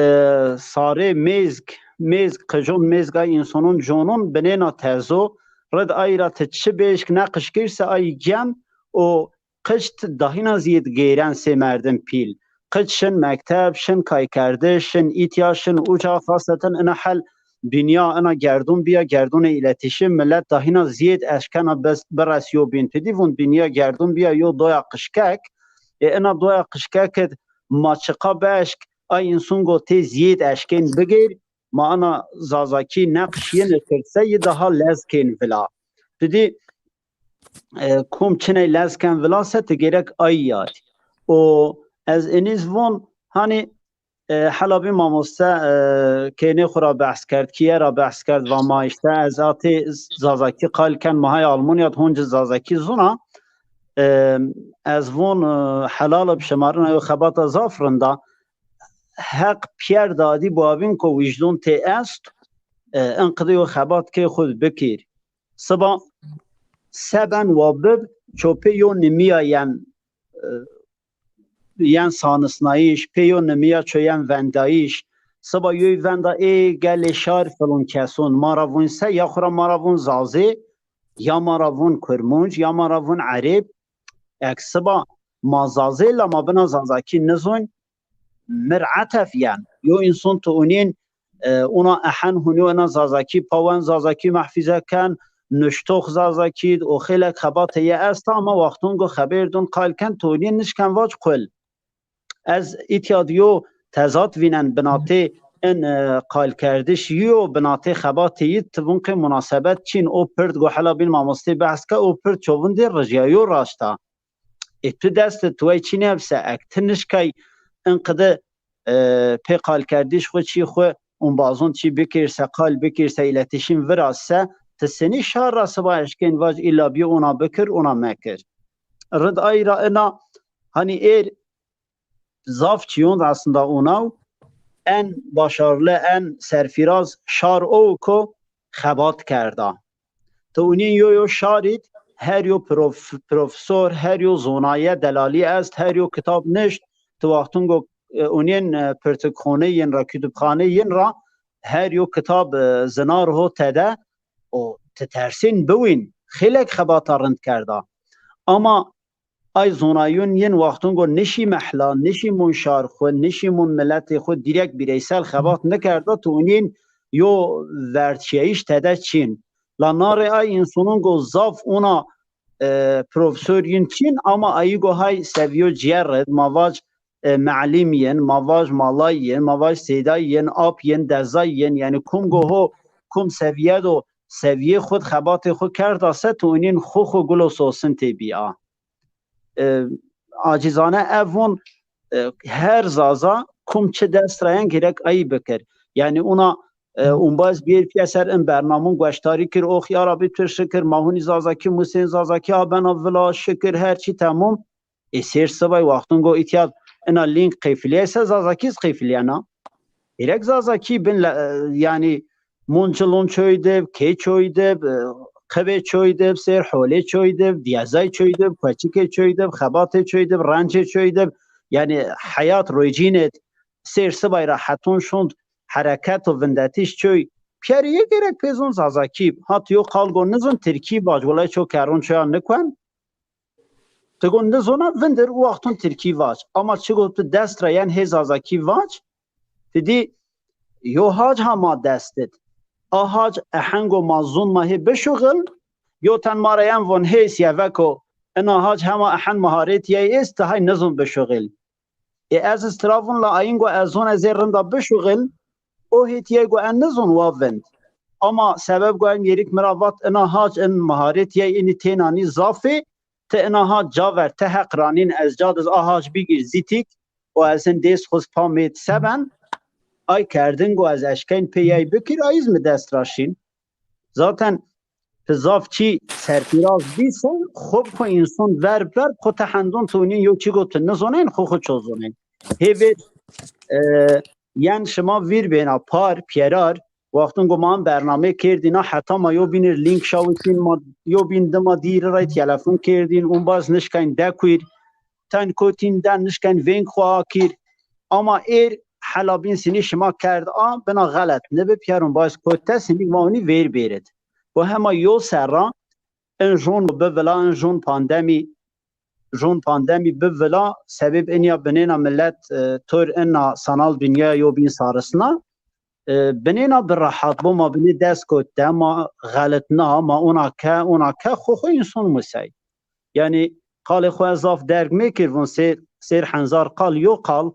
sarê mêzg, mêzg, qijon mêzg ay însonon conon binêna tezo, rid ay ra ti çi bêşk neqişkir se ay gem û qij ti dahîna zîyêd gêren sê merdim pîl. Qij şin mekteb, şin kaykerdiş, şin îtya, şin uca, xaseten ina hel dinya, ina gerdûn bîya, gerdûnê îletîşim, milet dahîna zîyêd eşkena bes-, biresîyo bîn. Ti dî vûn dinya gerdûn bîya yo doya qişkek, ê ina doya qişkek id ma çiqa bieşk, ay însun go tê zîyêd eşkên bigêr, ma ina Zazakî neqişîyêne kirse yi daha lez kên vila. Ti dî, e, kom çiney lez ken vila se ti gerek ay yad. O ez iniz von, hanî, e, hela bî mamoste, e, kênê xwu ra behs kerd, kîye ra behs kerd, va ma îşte ez atê Zazakî qal ken, ma hay Almanya d honci Zazakî zuna. E, ez von, e, helal bi şima rina yo xebata zaf rinda. Heq piyer dadî babîn ko wijdon tê est, e, inqidê yo xebat kê xwu bikir. Siba seben wa bib ço pê yo nimîya yen, e, yen sanisnayîş, pê yo nimîya ço yen vendayîş. Siba yoy venda ê gelê şar filon keson ma ra vûn se, ya xwu ra ma ra vûn Zazê, ya ma ra vûn Kurmunc, ya ma ra vûn Erêb. Ek siba ma Zazê la ma bina Zazakî nizûn, mi r etef yen. Yo înson tu unîn, e, una ehen hunî ena Zazakî pawen, Zazakî mehfîze ken, nuştox Zazakî d, o xêlek xebatê ye esta, ama wexton go xebêr dun qal ken, tu unîn nişken vac qul. Ez îtya d yo tezat vînen binatê in, e, qalkerdiş yi yo binatê xebatê yi, ti vun qê munasebet çin, o pird go hela bîn mamostê behs ke, o pird çovindê rijyayo raşta. Ê tu dest tu way çî nêb se, ek ti nişkay in qidi e, pê qalkerdiş xwu çî xwu umbazon çî bikir se, qal bikir se, îletişîm viraz se, ti senî şar ra siba eşkên vaj îlla bî ona bikir, ona mekir. Rind ay ra ina, hanî êr zaf çîyon aslında onaw, en başarılı, en serfiraz şar o ku xebat kerda. Ti unîn yo yo şarîd, her yo prof-, profesor, her yo zonaye delalî est, her yo kitab nişt, ti waxtingo e, unîn e, pirtikxonê yin ra, kutubxanê yin ra, her yo kitab e, zinar ho tede, o ti tersên biwîn, xêlek xebata rind kerda. Ama ay zonayûn yin waxtingo nişî mehla, nişî mûn şar xwu, nişî mûn miletê xwu, dîrek bîreysel xebat nikerda, tu unîn yo verdşîyayîş tede çîn. La na rê ay însonûn go zaf ona e, profesor yin çîn, ama ayî go hay sevîyo cîyer rid, ma vaj e, melim yin, ma vaj malay yin, ma vaj sêday yin, ap yin, dezay yin, yanî kum go ho, kum sevîye do, sevîyê xwu d xebatê xwu kerda se, tu unîn xwu xwu gulo sosintê bîya. E, acizane ev von, e, her zaza kum çi dest ra yen gerek ayî bikir. Yanî ona e, umbaz bîyêr pîyeser in bernamon gueştarî kir, ox ya Rabî tu şikir, ma hunî zazakî, musên zazakî a bena vila, şikir, her çî temom. Ê sêr sibay waxtingo îtya ina link qefilîyay se zazakî zî qefilîyena. Gerek zazakî bin le-, e, yanî mûn cilûn çoy dib, kê çoy dib, e, qibê çoy dib, sêr holê çoy dib, diyezay çoy dib, kueçikê çoy dib, xebatê çoy dib, rencê çoy dib. Yanî heyat roycînê d sêr sibay ra heton şond hereket û vindetîş çoy. Pîyerî yê gerek pê zon zazakî. Ha ti yo qal go nizon tirkî vac, welay ço kerron çoya nikuen. Ti go nizona vindir û wexton tirkî vac. Ama çi go tu dest ra yen hê zazakî vac, ti dî yo hac ha ma dest id. A hac ehengo ma zon ma hê bişuxil, yo ten ma ra yen von hê siyeveko, ina hac hema ehen maharetîyay êst, ti hay nizon bişuxil. Ê ez iz tira vun la ayîngo ez zon ez ê rinda bişuxil, o hêtîyay go en nizon wa vind. Ama sebeb go en yêrik mi ra vat ina hac in maharetîyay inî tênanî zaf ê, ti ina hac ca ver, ti heq ra nîn ez ca diz a hac bigîr zîtîk û ez hin dêst xwu zi pa mêd se ben, ay kerdin go ez eşkeyn pê yay bikir, ay iz mi dest ra şîn. Zaten ti zaf çî serfîraz bî se, xwu bi xwu înson ver ver xwu ti hendon ti unîn yo çî go ti nizonên, xwu xwu ço zonên. Hêvêr, e, yen şima vîr bêna par, pîyerar, wextin go ma in bernamê kerdîna, heta ma yo bînir lînk şawitîn, ma yo bîn dima dîrî ray telefon kerdîn, umbaz nişkayn dekwîr, ten kotîn den nişken vêng xwu akîr. Ama êr hela bîn sinî şima kerd a, bina xelet nibi, pîyer umbaz kot te, sinî ma unî vêr bêrid. Bu hema yo serra in jon bi vila, in jon pandemî, jon pandemî bi vila, sebeb inya binêna milet, e, tor ina sanal dinyaya yo bîn sarisna, e, binêna bi rehat bo, ma binê dest kot te, ma xelet na, ma ona ke, ona ke, xwu xwu înson musey. Yanî qalê xwu ez zaf derg mêkir vun sêr, sêr henzar qal yo qal,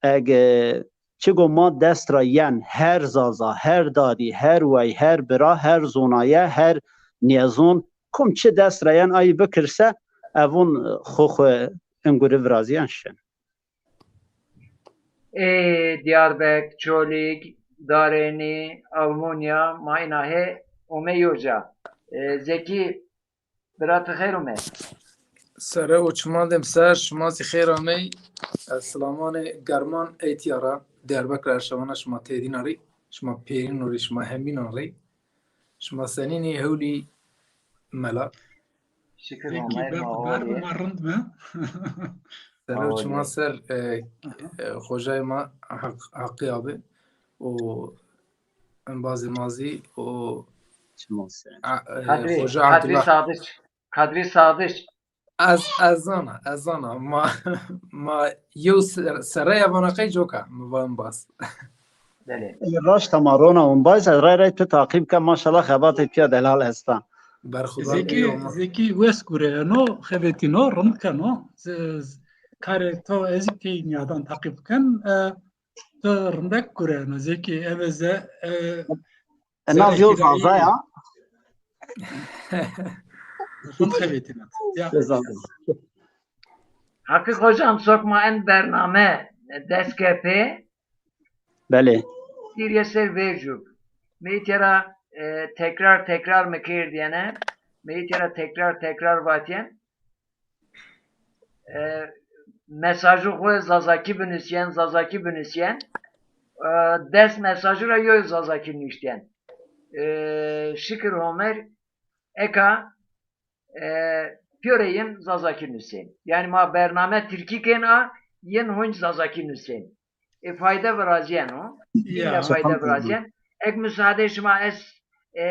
eg, e, çigo ma dest ra yen, her zaza, her dadî, her wey, her bira, her zonaye, her niyezon, kum çi dest ra yen ayî bikirse, evun, e, xwu xwu in guri virazîyen şin. Ê Diyarbek, Çolîg, Darênî, Almanya, ma îna hê ome yo ca. Ê, Zekî, bira ti xêr ome. Sere û çiman dem ser, şima zî xêr amey. Ez silamanê german ey tîya ra, Diyarbekir erşavana şima têdîna rî, şima pêrîno rî, şima hemînan rî. Şima senîn î, hewlî, mela? Şikir. Peki, ber, ber ma rind bi. Sero çima ser, e, e, xocayê ma Haq-, Haqî abi û embazê ma zî û Kadrî, e, Xoca Kadrî Abdullah. Sadiç. Kadrî Sadiç. Ez, ez zana, ez zana. Ma, ma yew ser-, serreya vana qey coka, mi va embaz. Belê. Raşt ama rona umbaz, ez ray ray tu taqîb ke, maşallah xebatê pîya delal esta. Berxudar. Zekî, Zekî wes gureyeno, xebetîno, rind keno. Z-, z-, karê to ez zî pey nîyadan taqîb ken. E, tu rindek gureyeno Zekî, eve ze, e, Ena vîyo zaza ya. Rind xebetîna. Ya. Zaza. Hakik hocam, sok ma en bername dest ke pê. Belê. Sîrye ser vêcû. Meytê ra e, tekrar tekrar mi kerdîyene. Meytê ra tekrar tekrar vatîyen. E, mesajû xwu Zazakî binusîyen, Zazakî binusîyen. E, des mesajû ra yo Zazakî nuştîyen. E, şikir Homer, eka e, pîyorê yin Zazakî nusên. Yanî ma bername Tirkî kên a, yin hunc Zazakî nusên. E, fayde virazîyeno. Yin de fayde virazîyen. Ek musaade şima ez e,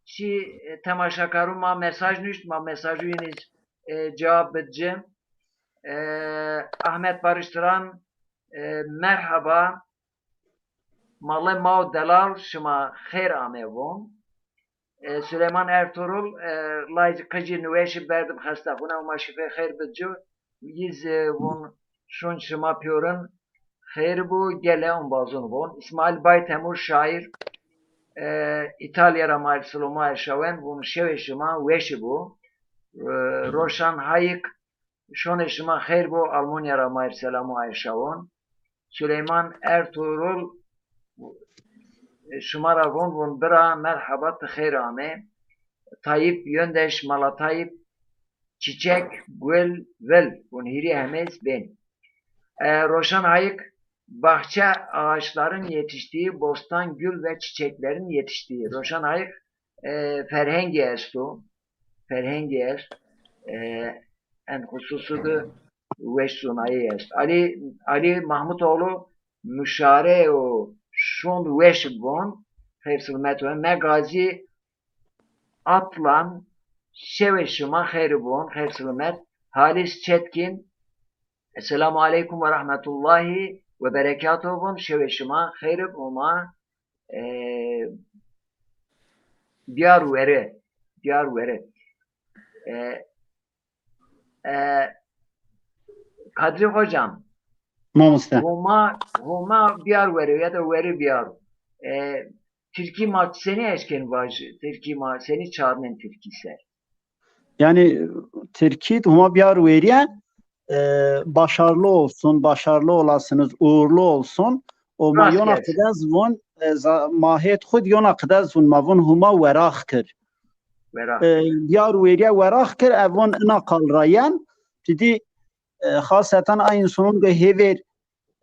şî e, temaşakarû ma mesaj nuşt, ma mesajû yin e, cewab bid ci. E, Ahmet Barış Turan, e, merhaba. Male ma û delal şima xêr ame von. E, Süleyman Ertuğrul, e, lay ci qicî niweşî berdim xestaxune, Homa şifê xêr bid ci. Yiz e, von şun şima pîyorin xêr bu, gele ombazun von. İsmail Baytemur şair, e, İtalya ra ma selamû erşawen, von şewê şima weşî bu. E, Roşan Hayik, şonê şima xeyr bo, Almanya ra ma rê selamû erşawon. Süleyman Ertuğrul, e, şima ra von, von bira, merhaba, ti xeyr ame. Tayyip Yöndeş, Mala Tayyip, çiçek, gul, vil, von hîrê hemêz bên. E, Roşan Hayık, bahçe ağaçların yetiştiği, bostan gül ve çiçeklerin yetiştiği. Roşan Hayık, e, ferhengî esto, ferhengî est, e, en xususu de weş zonayî est. Ali, Ali Mahmutoğlu muşare û şond weş bon, xeyr selamet û me Gazî Atlan, şewê şima xeyr bon, xeyr selamet. Halis Çetkin, Esselamu aleykum ve rahmetullahi ve berekatuhu bon, şewê şima xeyr ib, Homa e, biyar weri, biyar weri. E, e, Kadri hocam, Mamoste. Homa, Homa biyar weri ya da weri biyar. E, Tirkî ma senî eşken vaj, Tirkî ma senî çarnen Tirkî ser. Yani Tirkî Homa biyar weriye, e, başarılı olsun, başarılı olasınız, uğurlu olsun. O ma yona qidez vun, e, ma hêt xud yona qidez vun, ma vun Huma werax kir. E, biyar weriye werax kir, ev vun ina qal ra yen, ti dî, e, xasetan a însonon ke hêvêr,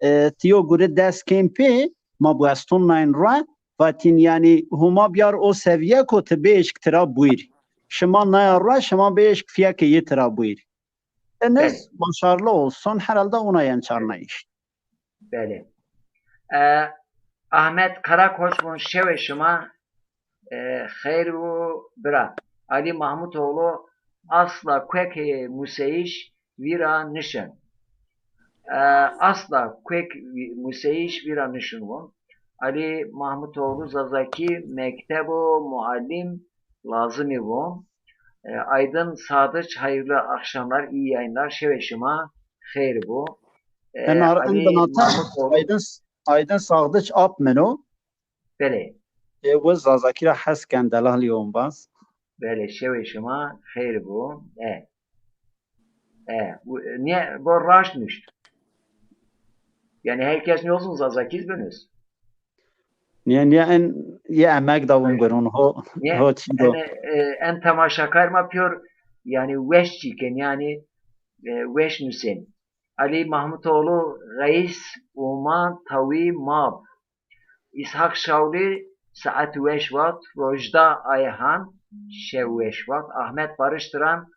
e, tiyo gure dest kên pê, ma bu eston nayn rue, vatîn yanî Huma biyar o seviye ko ti bêşk tira buyr. Şima naya rue, şima bêşk fiyeke yi tira buyr. Eniz başarılı olsun, herhalde ona yen çarnayış. Belê. E, Ahmet Karakoç vun şewê şima e, xeyr bo bira. Ali Mahmutoğlu asla kuekê museyiş vîra nişin. E, asla kuek museyiş vîra nişin vun. Ali Mahmutoğlu Zazakî mektebo muallim lazimî vun. E, Aydın Sadıç, hayırlı akşamlar, iyi yayınlar. Şewê şima xeyr bo. E, Aydın, Aydın Sadıç ap min o. Belê. E, we Zazakî ra hes ken, delalî ombaz. Belê, şewê şima xeyr bo. E. E, bu, niye, bu raşt nuşt. Yani herkes ne olsun Zazakî binus. Niye, niye en, ye emek davun gurun, ho, ho çi do. En, e, en temaşakar ma pîyor, yani weş çiken, yani, e, weş nusen. Ali Mahmutoğlu, Reis, Uma, Tawi, Mab. İshak Şawlî, saet weş vat, Rojda Ayhan, şew weş vat, Ahmet Barış Tıran,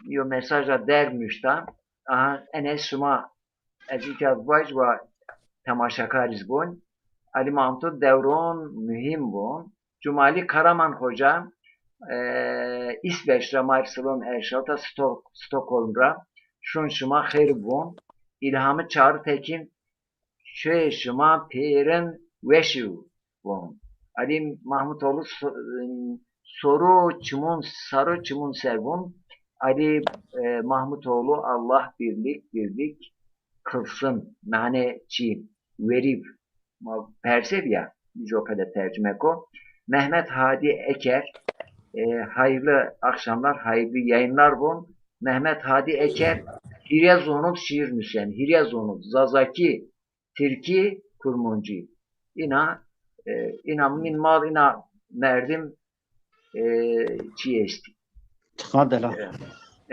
yo mesaja derg nuşta. Aha, Enes şima, ez îta vaj wa temaşakar iz bon. Ali Mahmut dewron muhîm bon. Cumali Karaman Hoca, e, İsveç ra ma rê silom erşawta, Stok-, Stockholm ra. Şun şima xeyr bon. İlhami Çağrı Tekin, şoyê şima pêrin weş û von. Ali Mahmutoğlu so-, soru çimun, sarı çimun ser von. Ali, e, Mahmutoğlu, Allah birlik, birlik kılsın. Mane çi? Werî ma perse bîya, biz o kadar tercüme ko. Mehmet Hadi Eker, e, hayırlı akşamlar, hayırlı yayınlar von. Mehmet Hadi Eker, Hîrê zonû şîîr nusen, hîrê zonû, zazakî, tirkî, kurmancî. Îna, e, îna mîn mal, îna merdim, e, çî estî. Çiqa delal. E,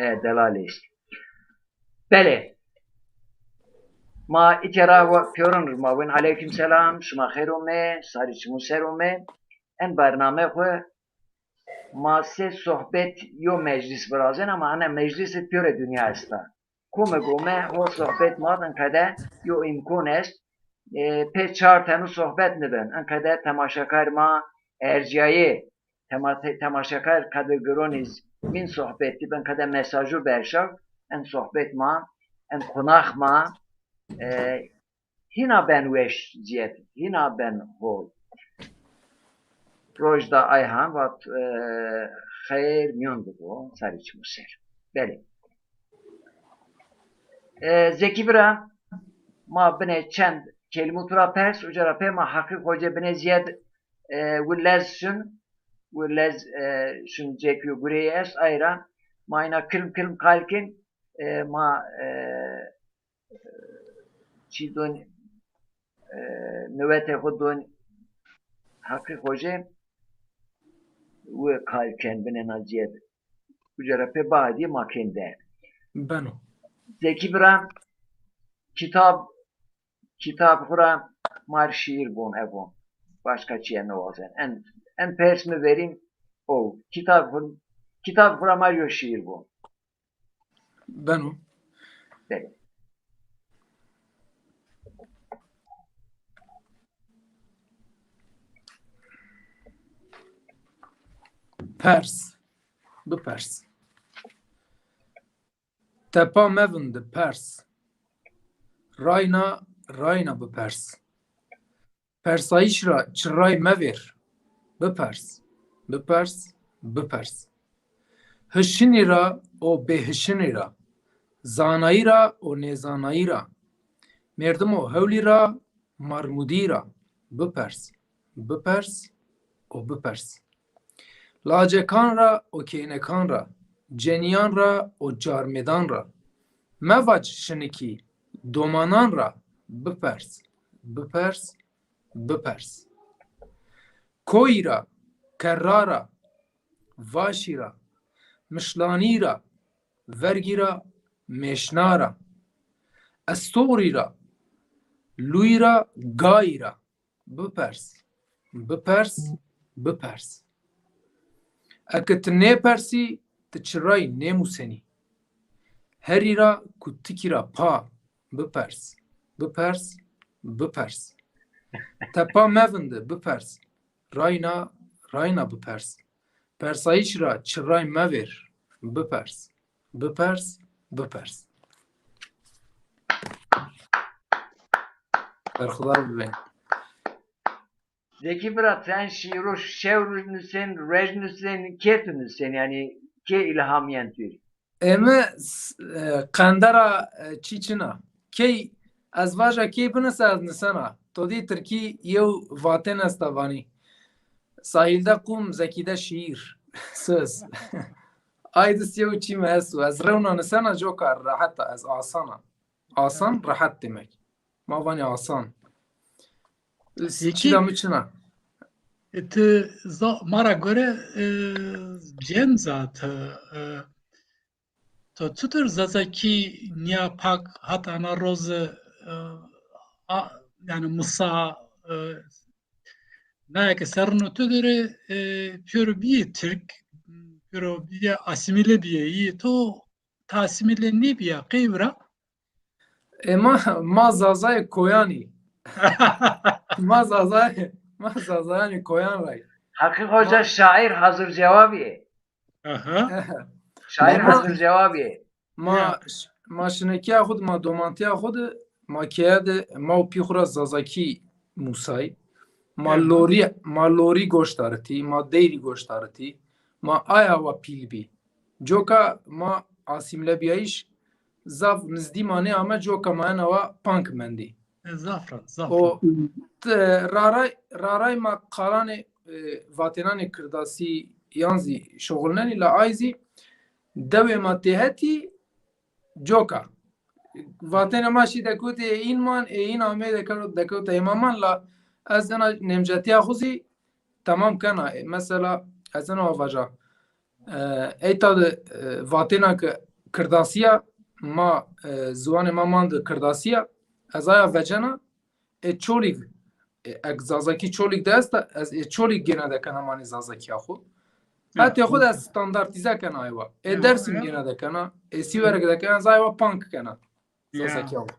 e, delal estî. Belê. Ma îke ra wa-, pîyorin ri ma wên. Aleyküm selam, şima xeyr ome, sarî çimû ser ome. En barname xwu ma sey sohbet yo meclîs virazên, ama ena meclîs pîyorê dinya esta. Komik ome ho sohbet ma, in qede yo îmkon est. E, pê çar tenû sohbet nibin. In qede temaşekar ma ercîyayê, tema-, te-, temaşekar qedirgironî z-, mîn sohbetî bin, qede mesajû berşaw, en sohbet ma, en qonax ma, e, hîna ben weş zîyed, hîna ben hol. Rojda Ayhan vat, e, xeyr mîyon bibo, sarî çimû ser. Belê. E, Zekî bira, ma binê çend kelîmû tu ra pers, uca ra pê ma Heqî Xoce binê zîyed, e, wi lez şin, wi lez, e, şin cekî yo gureyî est, ay ra ma îna kilm kilm qal kên, e, ma, e, çî don, e, niwetê xwu don Heqî Xoce, wi qal ken binê na cîyed. Uca ra pê baadî ma kên derd. Beno. Zekî bira, kitab, kitab xwu ra mar şîîr von, ev von. Başka çîye niwazen. En, en pers mi verîn o. Kitab xwu, kitab xwu ra mar yo şîîr von. Beno. Belê. Pers. Bipers. Tepa mevindi, pers. Rayna, rayna bipers. Persayîş ra çiray mevêr. Bipers, bipers, bipers. Hişinî ra û bêhişinî ra, zanayî ra û nêzanayî ra, merdimo hewlî ra, marmudî ra, bipers, bipers û bipers. Lacekan ra û keynekan ra, cenîyan ra û carmêdan ra, mevac şinikî, domanan ra, bipers, bipers, bipers. Koyî ra, kerra ra, vaşî ra, mişlanî ra, vergî ra, mêşna ra, estorî ra, lûyî ra, gayî ra, bipers, bipers, bipers. Eke ti nêpersî, ti çiray nêmusenî. Herî ra kutikî ra pa, bipers, bipers, bipers. Tepa mevindi, bipers. Rayna, rayna bipers. Persayîş ra çiray mevêr. Bipers. Bipers, bipers. Berxudar bibe. Zekî bira, ti en şîîro şew nusên, ruej nusên, kê tu nusên, yanî kê îlham yen tu? Ê mi s-, e, qende ra, e, çî çin a. Key, ez vaja key binise ez nisena. To dî tirkî yew vatên esta vanî. Sahilde qum, zekîde şiir. Söz. Aydis yew çî mi esto. Ez rewna nisena coka rehet a, ez asan a. Asan, rehet demek. Ma vanî asan. Peki, çî da mi çin a. E, ti za-, ma ra gore, e, cem za ti, e, to çutir Zazakî nîya pak hat ana roze, e, a, yanî musa, e, naya ke serrino tu dere, e, pêro bîyê Tirk, pêro bîyê asîmîle bîyê. Yê to ta asîmîle nêbîya, qey vira? E, ma, ma Zazayê koyan î. Ma Zazayê, ma Zazayanê koyan ra yî. Heqî Hoca şaîr hazir cewabî yê. Aha. Şaîr hazir cewabî yê. Ma, ma şinekîya xwu de, ma domantîya xwu de, ma keye de, ma û pî xwu ra Zazakî musay. Ma lorî, ma lorî goş daritî, ma deyrî goş daritî, ma aya wa pîl bî. Coka ma asîmlebîyayîş zaf nizdî ma nêame, coka ma ena wa pank mendî. E, zaf ra, zaf ra. O te-, raray, raray ma qalanê, e, vatênanê kirdasî yan zî şuxulnenî, la ay zî dewê ma têhetî coka. vatêne ma şî dekewtê ê în man, ê în amê dekewt-, dekewta ê ma man la ez ena nêmcetiya xwu zî temam kena. E, mesela ez ena vaja. E, eyta de, e, vatêna ke kirdasî ya, ma, e, ziwanê ma mande kirdasî ya, ez aya vecena, ê Çolîg, e, eg Zazakî Çolîg de esta, ez ê Çolîg gêna dekena manê Zazakîya xwu. Hetê xwu de ez standartîze kena aywa. Ê Dersim gêna dekena, ê Sîwerek dekena, ez aywa pank kena. Zazakîya xwu.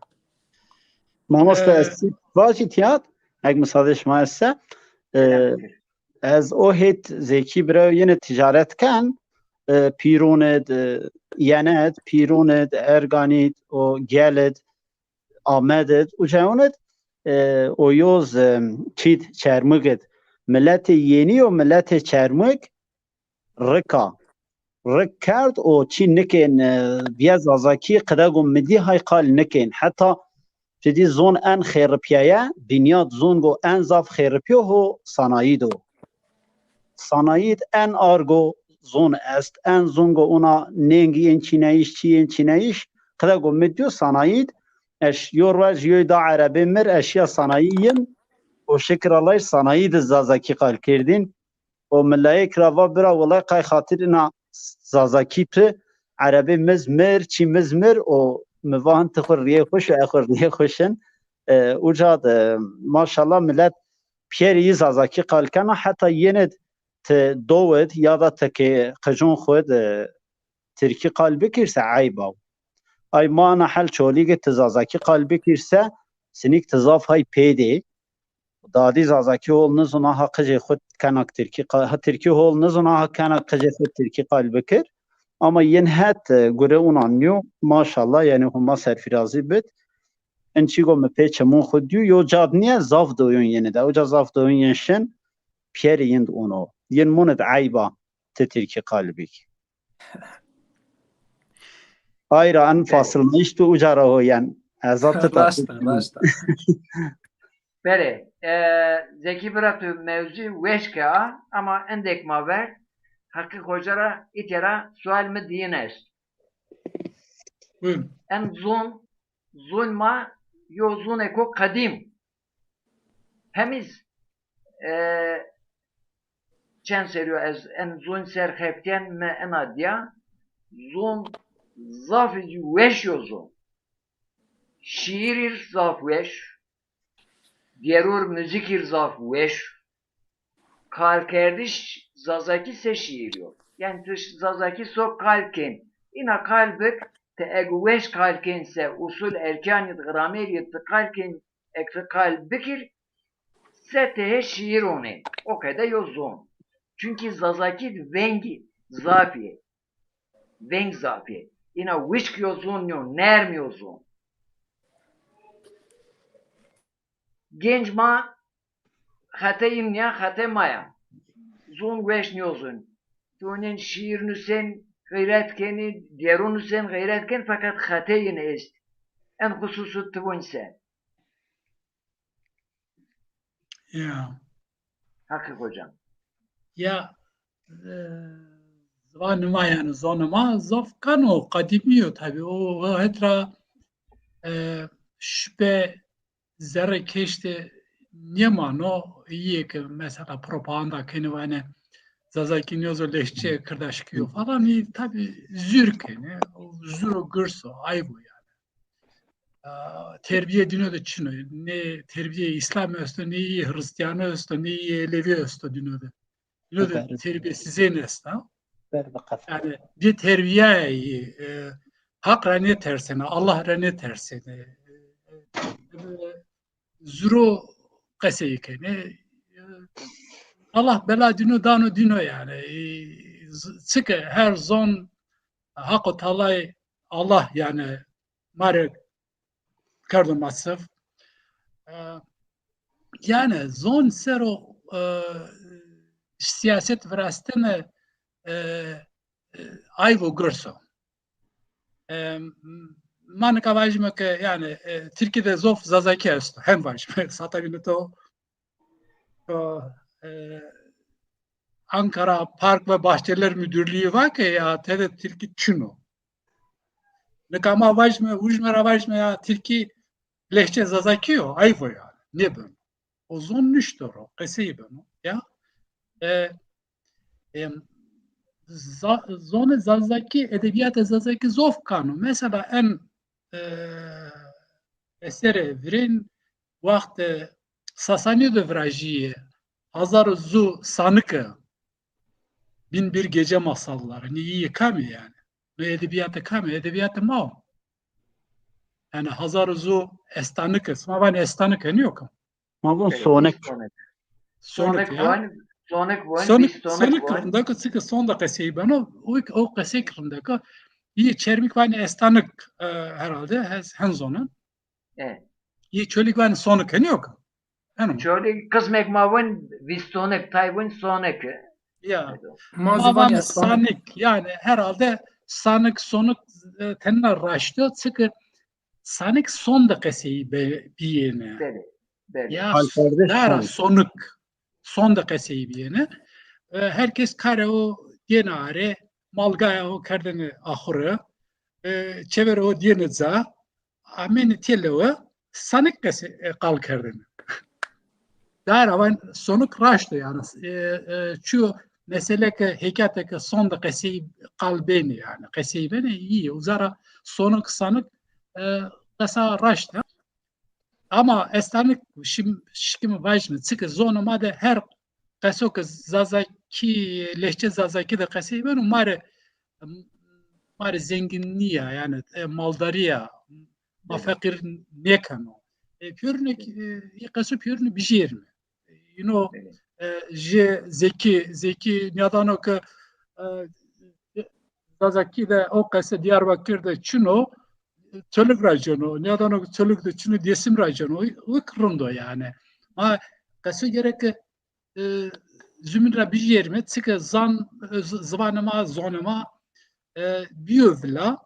Mamoste, e, ez çî vajî tîya, eg misade şima ese, e, ez o hêt Zekî bira yine ticaret ken, e, Pîrûn id, e, Yene id, Pîrûn id, Erganî id, o Gel id, Amed id, uca yon id, e, o yoz, e, çîd Çermig id. Miletê yenî yo, miletê Çermig rika. Rik kerd û çî nikên, e, bîye Zazakî, qidego mi dî hay qal nikên. Heta ti dî zon en xêripîyaye, dinya di zongo en zaf xêripîyo ho sanayî do. Sanayî di en argo zon est, en zongo ona nêngî yên çîneyîş, çî yên çîneyîş, qidego mi dîyo sanayî di. Ez yo roj yoy da erebê mir, ez şîya sanayî yin û şikir Allahî sanayî di Zazakî qal kerdîn. O milayêk ra va bira, wilay qay xatir ina Zazakî tu, erebê miz mir, çî miz mir, o mi va hin ti xwu riyê xwu şi, e xwu riyê xwu şin. E, uca de, maşallah, milet pîyerê yî Zazakî qal kena, heta yenê ti dowid ya da ti ke qicon xwu de Tirkî qal bikir se eyb a. Ay ma na hel Çolîg id ti Zazakî qal bikir se, sinîk ti zaf hay pêdê. Dadî Zazakî hol nizona ha qicê xwu kenak Tirkî qa-, ha Tirkî hol nizona ha kenak qicê xwu Tirkî qal bikir. Ama yin het, e, gure unan nîyo. Maşallah, yanî Huma serfîrazî bid. In çîgo mi pê çimûn xwu dîyo, yo cad nîye, zaf doyûn yeni de. Uca zaf doyûn yin şin, pîyerê yin di uno. Yin mûn id eyb a ti Tirkî qal bik. Ay ra en fasilnayîş tu uca ra ho yen. Ez a ti Raşt a, raşt a. Belê, e, Zekî bira tu mewzû weş ke a, ama endêk ma ver, Heqî Xoca ra îtya ra sual mi diyin est. Buyurun. En zon, zon ma yo zonêko qedîm. Hemîz, e, çend serî yo ez en zon ser xebitîyen mi ena dîya, zon zafî zî weş yo zon. Şîîr ir zaf weş, dêror muzîk ir zaf weş, kalkerdiş Zazakî se şîîr yo. Yanî ti Zazakî so kal kên, îna kal bik, ti eg weş kal kên se usul erkânî di, gramerî di ti kal kên, eg ti kal bikir, se tehê şîîr onê. O qede yo zon. Çunkî Zazakî di vengî zafî yê. Veng zafî yê. Îna wişk yo zon nîyo, nerm yo zon. Genc ma xete yin nîya, xete ma ya. Zon weş nîyo zon. Ti onên şîîr nusên, xeyret kenî, dêro nusên, xeyret kenî, feqet xete yin est. En xususu ti von se. Ya. Heqî Xoca. Ya, e, ziwanê ma yanî zonê ma zaf keno, qedîmî yo tabî. O, o het ra, e, şupe zerrê keştê nêmano, îyê ke mesela propaganda kenê vanê Zazakî nêzo, lehçe kirdaşkî yo falan, î tabî zûr kenê, o zûr o girs o, ayb o yanî. A, terbîye dîno de çin o. Nê terbîye Îslamî esto, nê yê Hrîstîyanî esto, nê yê Elewî esto dîno de. Dîno de terbîyesîzên esta. Yanî bêterbîyayî, e, Haq ra nêtersêne, Allah ra nêtersêne. E, e, zuro qesey kenê. E, Allah bela dîno dano dîno yanî. E, z-, çike her zon Haqo Tealay Allah yanî ma rê kerdo ma sif. E, yanî zon ser o, e, sîyaset virastene, e, e, ayb o girs o. E, ma nika vajîme ke yanî, e, Tirkî de zof Zazakî esto. Hem vajîme, sata bîne to e, Ankara Park ve Bahçeler Müdürlüğü va ke ya tede Tirkî çin o. Nika ma vajme, ujme ra vajme ya Tirkî lehçe Zazakî yo, ayv o yanî. Nêbeno. O zon nuşto ro, qesey beno. Ya. E, e, za-, zonê Zazakî, edebîyatê Zazakî zof kano. Mesela en, e, eserê virên wextê Sasanî de virajîyê, Hazar û Zu Sanike, Bin Bir Gece Masalları. Nî îyê kamî yanî? No edebîyatê kamî? Edebîyatê ma o. Yanî Hazar û Zu Estanike, sima vanê Estanike nîyo ke? Ma von Sonik. Sonik. Sonik ya. Von, Sonik von, Sonik, Sonik, Sonik von. Rindek o, çike son de qesey beno, o, o qesey rindek o. Îyê Çermik vanê Estanik, e, herhalde, hez, hen zonen. E. Îyê Çolîg vanê Sonik, nîyo ke? Eno. Çolîg qismek ma von Vîstonik, tay von Sonik. Ya. Ma vanê Sanik, yanî herhalde Sanik, Sonik, e, tenna raşt o, çike Sanik son de qesey be-, bîyêne. Belê, belê. Ya, dara Sonik. Son de qesey bîyêne. E, her kes karê o dêne arê, malgaya o kerdêne axure, e, çêverê o dêne ca, amêne têlewe, Sanik qesey, e, qal kerdêne. Dara van Sonik raşt o yanî. E, e, çiyo mesele ke, hekayete ke son de qesey qal benê yanî. Qesey benê, îyê. Uza ra Sonik, Sanik, e, qesa raşt a. Ama Estanik şim-, şikîme vajîme, çike zonê ma de her qeso ke Zazakî, lehçe Zazakî de qesey beno, ma rê, ma rê zengînî ya, yanî, e, maldarî ya, ma feqîr nêkeno. E, pêrune, e, î qeso pêrune bijêrîme. Îno, e, jê Zekî, Zekî nîyadano ke, e, Zazakî de o qese Diyarbakir de çin o, Çolîg ra cêno, nîyadano ke Çolîg de çin o, Dêsim ra cêno, o, o rind o yanî. Ma qeso gereke, e, zumîn ra bijêrîme, çike zan, e, z-, ziwanê ma, zonê ma, e, bîyo vila,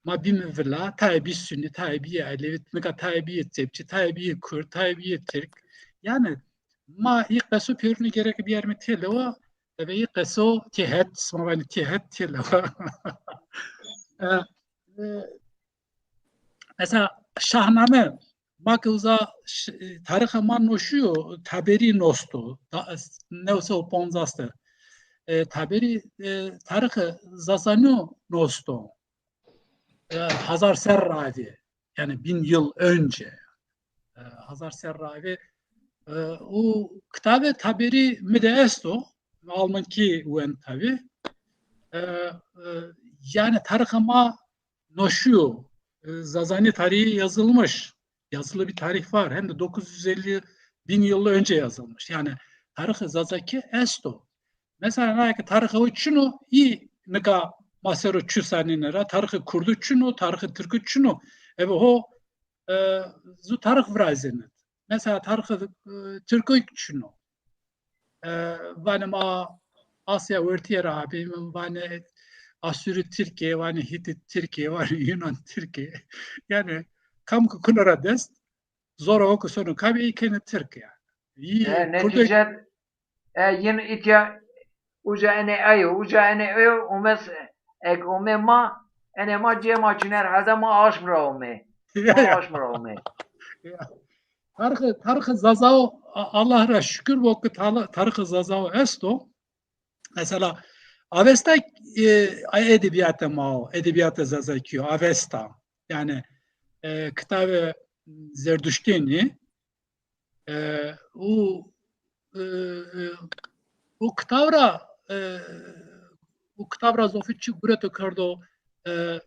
ma bîme vila, tayê bî sunî, tayê bîyê elewî, nika tayê bîyê çepçî, tayê bîyê kurd, tayê bîyê tirk. Yanî ma î qeso pêrune gereke biyarîme têlewa, ebe î qeso têhet, sima vanê têhet, têlewa. E, e, mesela Şahname, ma ke uza ş-, tarîxê ma noşîyo, Taberî nosto, da-, new sey û poncas de. E, Taberî, e, tarîxê Zazanîyo nosto. E, hazar serr avê, yanî bin yıl önce. E, hazar serr avê. E, o kitabê Taberî mi de esto, Almankî wend tabî. E, e, yanî tarîxê ma noşîyo, e, Zazani tarihi yazılmış. Yazılı bir tarih var. Hem de dokuz yüz elli, bin yıl önce yazılmış. Yanî tarîxê Zazakî esto. Mesela, naye ke tarîxê ho çin o, î nika ma ser o çu sanêne ra, tarîxê kurdû çin o, tarîxê tirkû çin o. Ebe ho, e, zu tarîx virazêne. Mesela tarîxê, e, tirkû çin o. E, vanê ma Asya Wertîye ra abîme, vanê Asûrî Tirkîye, vanê Hîtît Tirkîye, vanê Yunan Tirkîye. Yanî kam ke kuno ra dest, zora o ke sono kamî, î kenê tirk yanî. Î, e, kurdê netîce, e, yin îtya uca enê ayo, uca enê ayo, umes, ek ume ma, enê ma cê ma çin, herhalde ma aşm ra ume. Ya, ma ya. Aşm ra ume. Ya. Tarîxê, tarîxê Zazao, A-, Allah ra şukir bo ke tala-, tarîxê Zazao esto. Mesela, Avesta, e, edebîyatê ma o, edebîyatê Zazakî yo, Avesta. Yanî, e, kitabê Zerduştênî, e, û, e, e, û kitab ra, e, û kitab ra zofî çi gureto kerdo, e,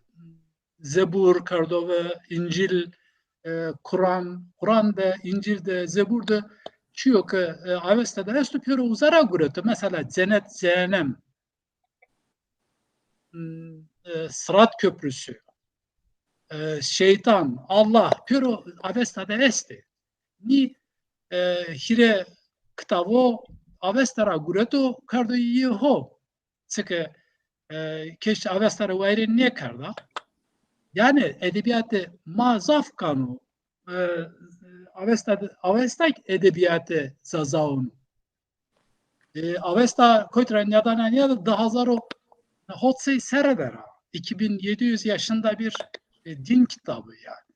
Zebur kerdo ve, Încîl, e, Quran, Quran de, Încîl de, Zebur de çiyo ke, e, Avesta de esto, pêro uza ra gureto. Mesela cenet, cehennem, m, e, Sırat Köprüsü, e, şeytan, Allah, pêro Avesta de estê. Nî, e, hîrê kitabo Avesta ra gureto, kerdo îyê ho. Çike, e, keş Avesta ra wayîrê nêkerda. Yanî edebîyatê ma zaf kano. E, Avesta de, Avesta edebîyatê Zazaon o. E, Avesta kotî ra nîyadana nîyada, di hazar û hot sey serre der a. İki bin yedi yüz yaşında bir, e, din kitabı yani.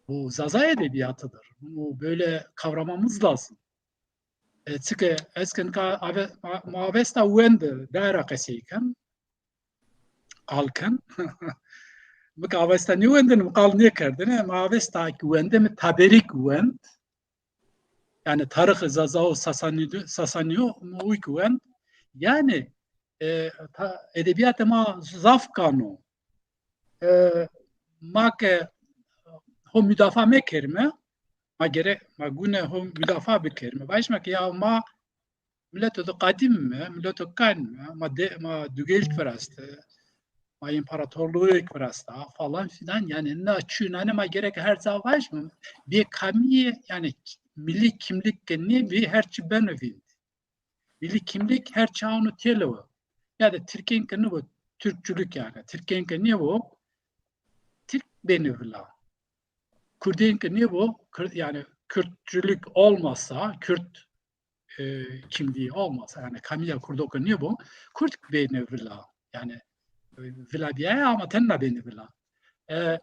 Bu Zaza edebiyatıdır. Bunu böyle kavramamız lazım. E, çünkü ez nika ave-, ma-, ma Avesta wendi, dera qesey ken, qal ken. Mi ke Avesta nêwendine, mi qal nêkerdine, ma Avesta ki wende, mi taberik wend. Yani tarixê Zaza û Sasani-, Sasaniyo mi uy ki wend. Yani, e, ta-, edebiyatê ma zaf kan o. E, ma ke ho mudafaa mekerime, ma gerek, ma gune ho mudafaa bikerime. Vajime ke ya ma mileto de qedîm ime, mileto kan ime, ma de, ma dugeylik viraste, ma imparatorluyêk virasta falan filan. Yani na çî nane ma gerek her ca vajime. Bê kamîye yani milli kimlik ke nêbi her çî beno vînd. Milli kimlik her çî ano têlewe. Ya da Tirkên ke nêbo, Türkçülük yani. Tirkên ke nêbo, Tirk benî vila. Kurdên ke nêbo, Kürt, yani Kürtçülük olmasa, Kürt, e, kimliği olmasa, yani kamîya Kurdo ke nêbo, Kürt benî vila. Yani, e, vila bîyaye ama tena benî vila. E,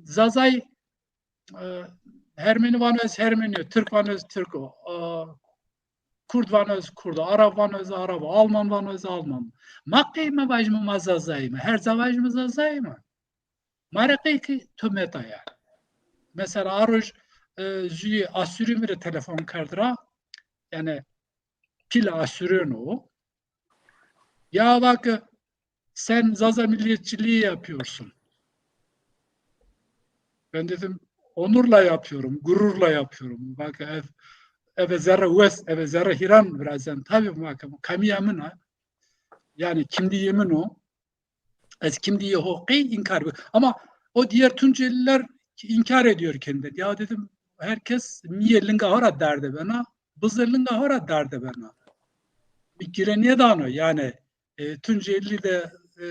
Zazay, e, Hermenî vano ez Hermenî yo, Tirk vano ez Tirk o, e, Kurd vano ez Kurd o, Arab vano ez Arab o, Alman vano ez Alman o. Ma qey ma vajime ma Zazayîme, her ca vajime Zazayîme. Ma rê qey ki tometa yani. Mesela a roj, e, jüyê Asürî mi rê telefon kerd ra, yani pîl Asürên o. Ya va ke sen Zaza milliyetçiliği yapıyorsun. Ben dedim, onurla yapıyorum, gururla yapıyorum. Bak, ev, eve zerre wes, eve zerre hîran virazen. Tabii bak, kamîya min a. Yani kimliği min o. Ez kimliği ho qey inkar bi-, ama o diğer Tunceliler inkar ediyor kendini. Ya dedim, herkes mîyê linga ho ra derde bena, bizê linga ho ra derde bena. Mi gire nêdano, yani, e, Tunceli de, e,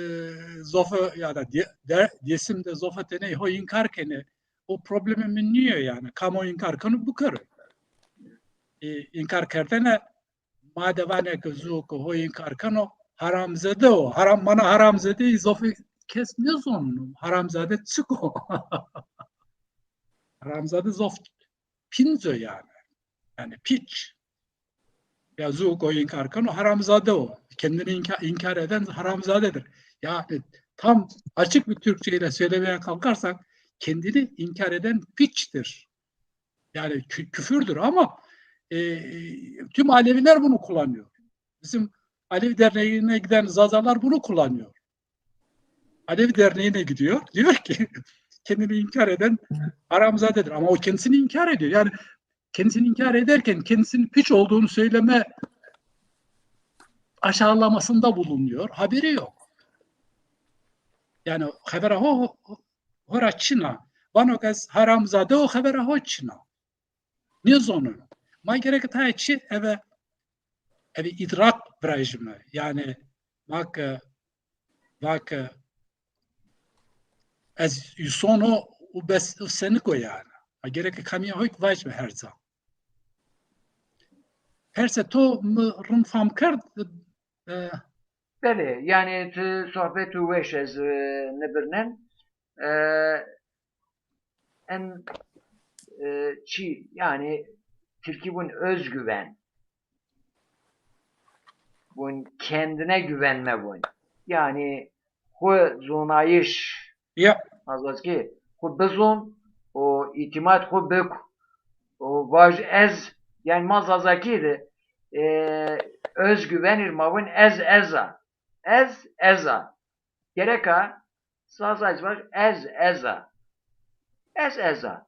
zofe ya da Dê-, de, Dêsim de zofe tenê ho inkar kenê. O problemê mi nîyo yani. Kam ho inkar keno bikero. E, inkar kerdene ma de vanê ke zu ke ho inkar keno, haramzade o. Haram, mana haramzade zofê kes nêzono. Haramzade çik o? Haramzade zof pînc o yani. Yani piç. Ya zu ke ho inkar keno, haramzade o. Kendini inka-, inkar eden haramzadedir. Yani tam açık bir Türkçe ile söylemeye kalkarsak, kendini inkar eden piçtir. Yani kü-, küfürdür ama, e, tüm Aleviler bunu kullanıyor. Bizim Alevi Derneği'ne giden Zazalar bunu kullanıyor. Alevi Derneği'ne gidiyor. Diyor ki kendini inkar eden haramzadedir. Ama o kendisini inkar ediyor. Yani kendisini inkar ederken kendisinin piç olduğunu söyleme aşağılamasında bulunuyor. Haberi yok. Yani xebera ho, ho, ho ra çin a. Vano ke ez haramzade o, xebera ho çin a. Nêzono. Ma gerek tayê çi eve, eve îdrak virajime. Yani ma ke, va ke ez îson o û bes, û senik o yani. Ma gerek kamîya ho ki vajime her ca. Perse to mi rind fam kerd, e, Belê, yanî ti sohbet û weş ez, e, nibirnen. E, en, e, çi, yanî Tirkî vun özgüven. Vun kendine güvenme vun. Yanî xwu zonayış. Ya. Azazkî xwu bizon û îtîmat xwu bik û vaj ez, yanî ma Zazakî de, e, özgüvenir ma vun ez ez a. Ez ez a. Gereka Zazayî vaj ez ez a. Ez ez a.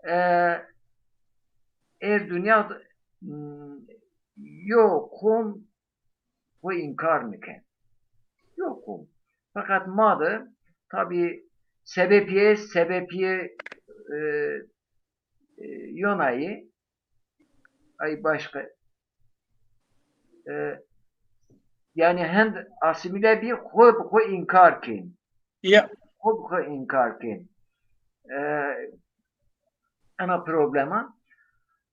E, êr dinya de, m, yo qom xwu înkar niken. Yo qom. Feqet ma de tabî sebepîye, sebepîye, e, e, yonayî, ay başka, e, yanî hend asîmîle bî xwu bi xwu înkar kên. Ya. Xwu bi xwu înkar kên. E, ena problema.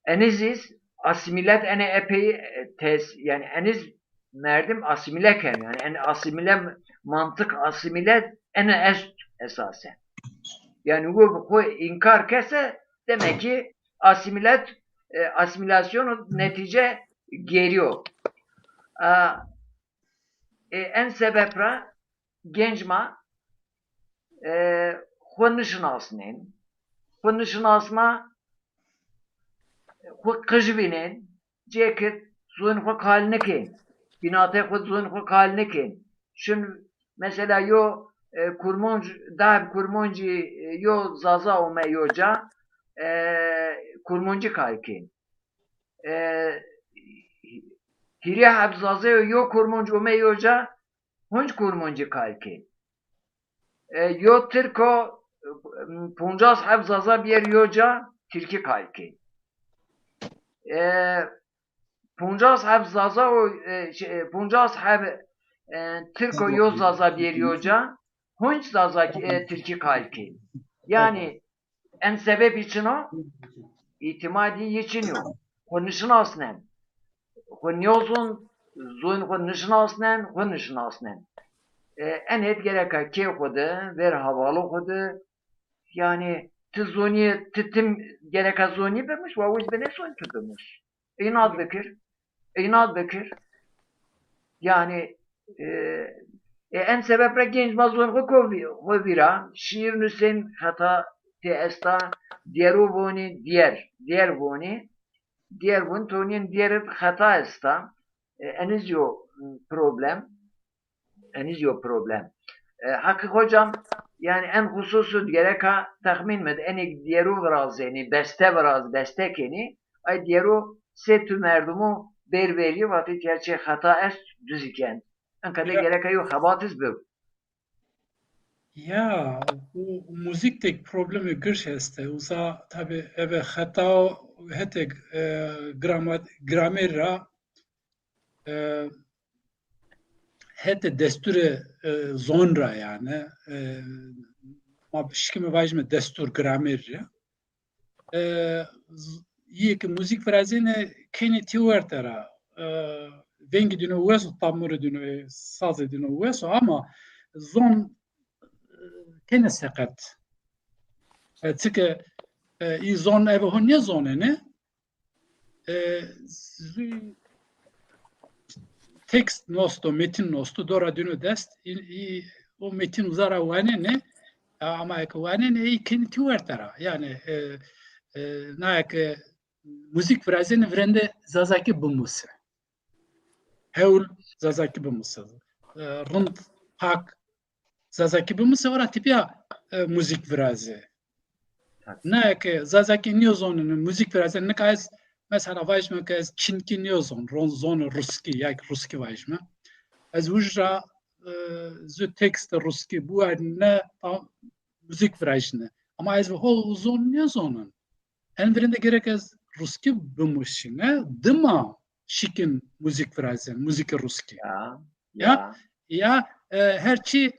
Enî zî asîmîlet ene epey, e, tes, yanî enî zî merdim asîmîle ken. Yanî en asîmîle mantık asîmîlet ene est esasen. Yanî wi xwu înkar kese, demek ki asîmîlat-, e, asîmîlasyon û netîce gêrîyo. E, e, en sebep ra genc ma, e, xwu nişinasnên. Xwu nişinasna, xwu qij vînên, cê ki zon xwu qal nikên, bînatê xwu zon xwu qal nikên. Şin mesela yo, e, kurmonc, deh kurmoncî, e, yo zaza ome yo ca, e, kurmoncî qal kên. E, hîrê heb zaza yo, yo kurmonc ome yo ca, hunc kurmoncî qal kên. E, yo tirko, e, poncas heb zaza bîyer yo ca, tirkî qal kên. E, poncas heb zaza o, e, şey, e, poncas heb, e, tirko yo zaza bîyer yo ca, hunc zaza, e, tirkî qal kên. Yanî en sebebî çin o? Îtîmadî yi çin o. Xwu nişinasnen. Xwu nîyozon, zon xwu nişinasnen, xwu nişinasnen. E, enê di gereka kê xwu de, ver hawalo xwu de, yanî ti zonî, ti tim gereka zonî bimiş, wa wiz binê zon ti bimiş. Înat bikir. Înat bikir. Yanî, e, e, en sebep ra genc ma zon xwu ko vî-, xwu vîra, şîîr nusên, xeta tê esta, dîyero vonî, dîyer, dîyer vonî, dîyer vonî, tonîyên dîyer id xeta esta. E, eniz yo, m, problem. Eniz yo problem. E, Heqîq hocam, yanî en xususu gereka texmîn mi de, enê dîyeru virazênî, beste viraz, beste kenî, ay dîyeru sê tu merdumu bêr verî, vatê tîya çê xeta est, duzî kend. Enka de gereka yo xebat iz bib. Ya, bu muzîk de problemê girş este. Uza tabi eve xeta hetê, e, grama-, gramer ra, e, hetê desturê, e, zon ra yanî, e, ma şikîme vajîme destur gramer ra. E, z-, yê ke muzîk virazêne kenê tî werte ra. E, vengê dîno wes o, tamurê dîno, e, sazê dîno wes o ama zon, e, kenê seqet. E, çike, e, î zon eve ho nêzonêne, e, zû tekst nosto, metin nosto, dora dîno dest, î, î, o metin uza ra wanenê, e, ama eke wanenê, î kenê tî werte ra. Yanî, e, e, na eke muzîk virazêne virende zazakî bimusê. Hewl zazakî bimusê. E, rind, pak, zazakî bimusê, ora tepîya, e, muzîk virazê. Na ke zazakî nêzonêne, muzîk virazêne, nika ez mesela vajîme ke ez çinkî nêzon, ron-, zonê ruskî, ya ki ruskî vajîme. Ez uj ra, e, zu tekstê ruskî biwernîne, a, muzîk virajîne. Ama ez ho zon nêzonon. En virende gerek ez ruskî bimusîne, dima şikîn muzîk virazên, muzîkê ruskî. Ya, ya, ya, e, her çî,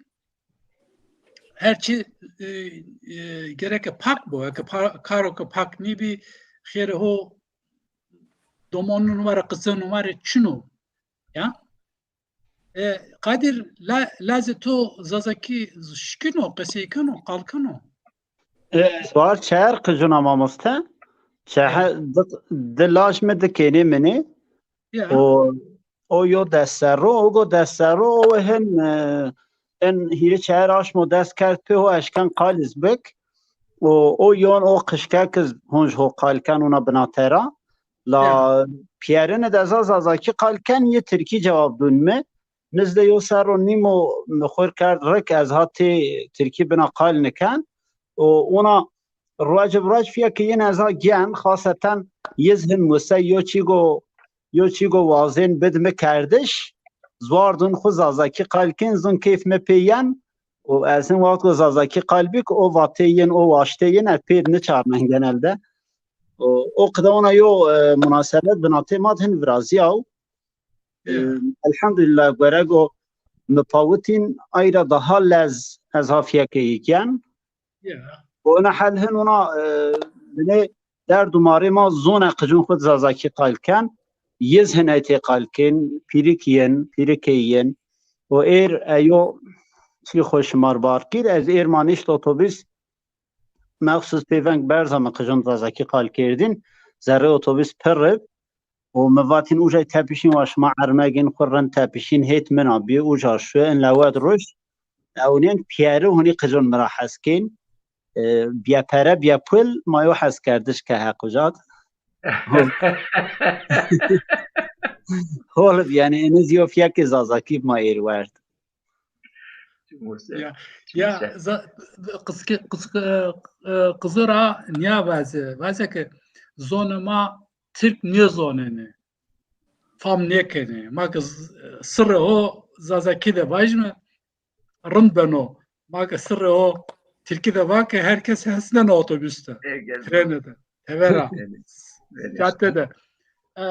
her çî, e, e, gereke pak bo, eke pa-, karo ke pak nîbî, xêrê ho domonun ware, qizên ware çin o. Ya. E, Qadir, la-, lazê to zazakî şikîno, qesey keno, qal keno? E, ez war çer qijuna mamoste. Çehe di, di laj mi di kênê minê. Ya. O, o yo des serro, o go des serro, o hin, e, en hîrê çer aşmo dest kerd pê ho eşken qaliz bik. O, o yon o qişkek iz honc ho qal ken ona binatera. La pîyerine de ez a zazakî qal ken, yi tirkî cewab dûn mi. Nizdê yo serr û nîm o mi xwir kerd rik, ez ha tê tirkî bina qal niken. Û ona ruec bi ruec fîya ke yin ez ha gen, xaseten yiz hin muse yo çî go, yo çî go wazên bid mi kerdiş, zwar dûn xwu zazakî qal kên, zûn keyf mi pê yen. Û ez hin wext go zazakî qal bik, o vatê yin, o waştê yin ez pêr niçarnen genelde. O, o qida ona yo, e, munasebet binatê ma de hin virazîyaw. E, elhamdulîllah, gerek o mi pawitîn, ay ra daha lez ez ha fîyekê yi gen. Ya. O ona hel hin ona, e, binê derd û marê ma zone qicûn xwu di zazakî qal ken. Yiz hin ey tê qal kên, pîrik yin, pîrikê yin. O êr, e, yo çî xo şimar bar kir. Ez êr ma nişt otobus, mexsus pêveng berza mi qijon zazakî qal kerdîn. Zerrê otobus pirr ib û mi vatîn, uca tepişîn wa şima ermegîn, xwu rind tepişîn, hêt min a bî, uca şu, in lewet ruşt. Ewnên piyeri hunî qijon mi ra hes kên. E, bîye pere, bîye pul, ma yo heskerdiş ke heq uca d. Hol, hol ib, yanî, iniz yo fiyekê zazakî ma êr werd. Ya, ya, za-, qizke-, qizke-, e, e, qizo ra nîya vaze. Vaze ke zonê ma tirk nêzonenê, fam nêkenê. Ma ke z-, sirrê ho zazakî de vajîme, rind beno. Ma ke sirrê ho tirkî de va ke her kes hesneno otobus de, trene de, tevera, cadde de. E,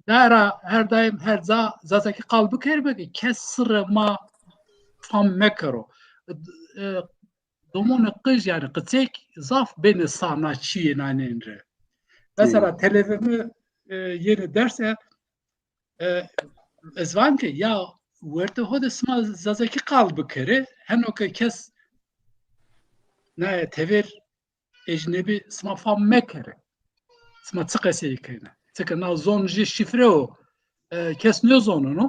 dara her daim her ca zazakî qal bikerîme ke kes sirrê ma fam mekero. E, domonê qij, yanî qicek zaf benê sa na çîyê nanên rê. Mesela televê mi, e, yenê derse, e, ez van ke ya wertê ho de sima zazakî qal bikerê, heno ke kes naye tever ecnebî sima fam mekerê. Sima çi qesey kenê? Çike na zon jê şifre o. E, kes nêzoneno.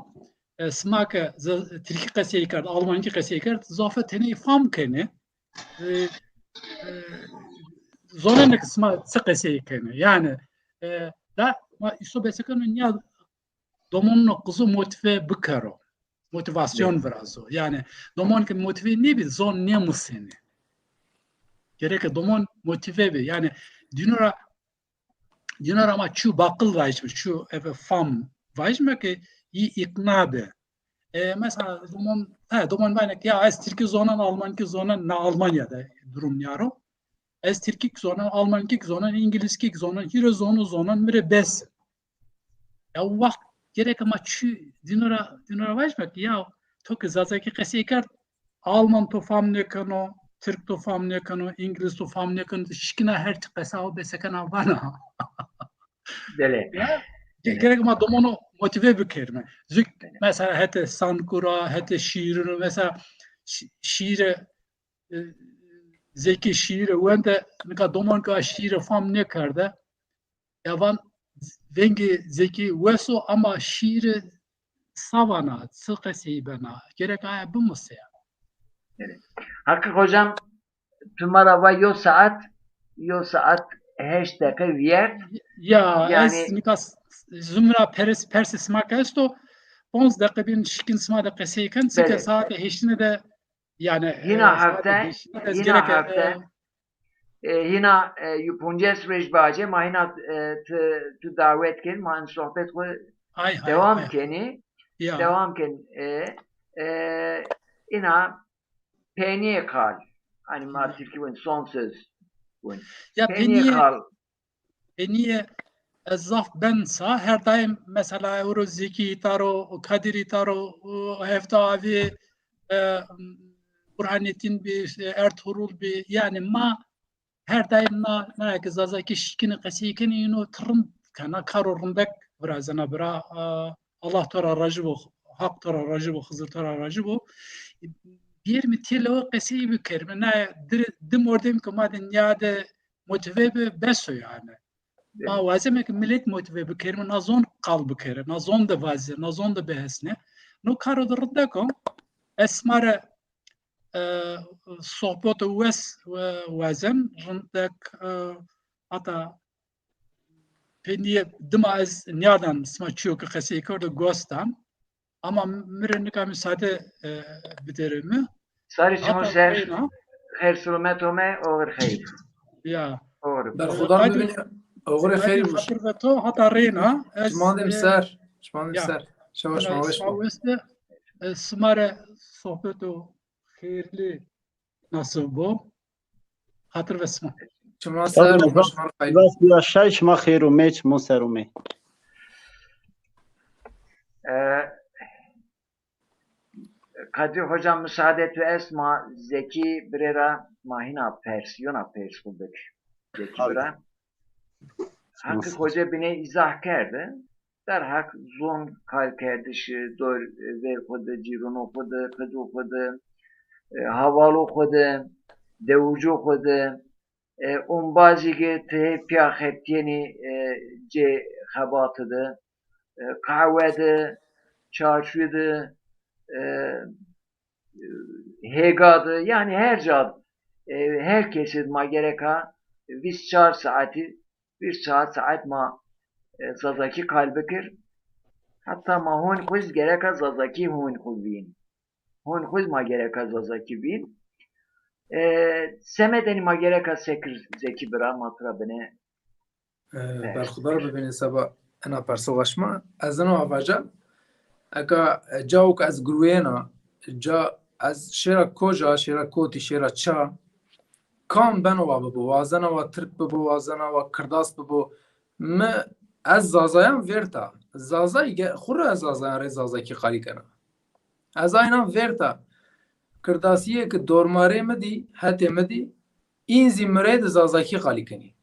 E, sima ke z-, tirkî qesey kerd, almankî qesey kerd, zafe tenê fam kenê. E, e, zonenê ke sima çi qesey kenê. Yanî, e, da ma îso besekeno nîya domonû qizo motive bikero. Motivasyon virazo. Yanî domon ke motive nêbî, zon nêmusenê. Gereke domon motive bî. Yanî dîno ra, dîno ra ma çû baqil vajîme, çû eve fam vajîme ke yî îqna bi. E, mesela domon, he, domon vajîne ke ya ez tirkî zonan, almankî zonan, na Almanya de durum nîya ro. Ez tirkî kî zonan, almankî kî zonan, îngilizkî kî zonan, hîrê zonû zonan mi rê bes. Ya wext gereke ma çî dîno ra, dîno ra vajîme ke ya to ke zazakî qesey kerd, alman to fam nêkeno, tirk to fam nêkeno, îngiliz to fam nêkeno, şikîna her çi qesa ho besekena vana. Belê. Ya, ge-, gerek ma domonû motive bikerîme. Zuk mesela hetê sanku ra, hetê şîîrûn ra, mesela şî-, şîîrê, e, Zekî şîîrê wende, nika domon ke a şîîrê fam nêkerde, ya van vengê Zekî wes o ama şîîrê sa vana, çi qesey bena, gerek aye bimusê ya. Hakkı hocam, tu ma ra va yo saat, yo saat heşt deqe vîyert. Ya, yanî ez nika s-, zumra pers-, persê sima ke esto, ponc deqe bîn şikîn sima de qesey ken, çike saate heştine de, yanî, hîna e, saate hefte, heştine de ez hîna gerek, e, hefte, e, hîna, e, yu ponces roj bacê, ma hîna, e, tu, tu dawet ken, ma in sohbet xwu dewam kenî. Ya. Dewam ken, e, e, îna peynîyê qal. Hanî ma tirkî win son söz win. Ya peynîyê qal. Peynîye ez zaf ben sa, her daim mesela ewro Zekî îta ro, Kadir îta ro, o Hefta Avî, e, Burhanettin bî, işte Ertuğrul bî, yanî ma her daim na, na ke zazakî şikîne qesey kenê, îno ti rind kena, karo rindek virazena bira, a, Allah to ra rajî bo, Haq to ra rajî bo, Xizir to ra rajî bo. Bîyerîme têlewe qesey bikerîme. Na di, di mordem ke ma de nîyade motive bi, bes o yanî. Ma wazeme ke milet motive bikerîme, na zon qal bikerê, na zon de vazê, na zon de bihesnê. No karo de rindek o. Ez sima rê, e, sohbeto wes, e, wazen, rindek, e, hata peynîye dima ez nîyadan sima çîyo ke qesey kerdo gos dan. Ama mi rê nika musade, e, biderê mi. Sarê çimo ser, xêr selamet ome, oxir xeyr. Ya. Oxir. Berxudar bibîne, oxir xeyr. Xatir ve to hata reyna. Ez, çimandê mi ser, çimandê mi ser. Şewa şima weş bo. Weste, e, sima rê sohbeto xeyrlî nasib bo. Xatir ve sima. Çima ser, şima xeyr. Bas ya şay, şima xeyr ûmê, çimo ser ûmê. E, Kadrî Hocam, musaade tu est, ma Zekî birê ra ma hîna pers, yona pers xwu bik. Zekî bira. Hakkı Hoca bîne îzah kerde. Derhaq zon kalkerdişi, dor, e, ver xwu de, cîronû xwu de, qico xwu de, e, hevalû xwu de, dewicû xwu de, e, umbazî ke ti hê pîya xebitîyenî, e, cê xebati de, e, qehwe de, çarşû de, e, hêga de, yanî her ca de, e, her kesî de ma gereka vîst çar saetî, vîst çar saet ma, e, zazakî qal bikir. Heta ma hûn xwu zî gereka zazakî hûn xwu vîn. Hûn xwu zî ma gereka zazakî vîn. E, semedenî ma gereka sekir Zekî bira, ma tira bine. E, berxudar bibînî seba ena perso wa şima. Ez ino avaca, eka, e, cawo ke ez girwêyena, ca ez şêra koja, şêra kotî, şêra ça, kam beno wa bibo, wazena wa tirk bibo, wazena wa kirdas bibo. Mi, ez zazayan vêrta. Zazay ge-, xwu ra ez zazayan rê zazakî qalî kena. Ez aynan vêrta. Kirdasîyê ke dormarê mi dî, hetê mi dî, în zî mi rê di zazakî qalî kenî.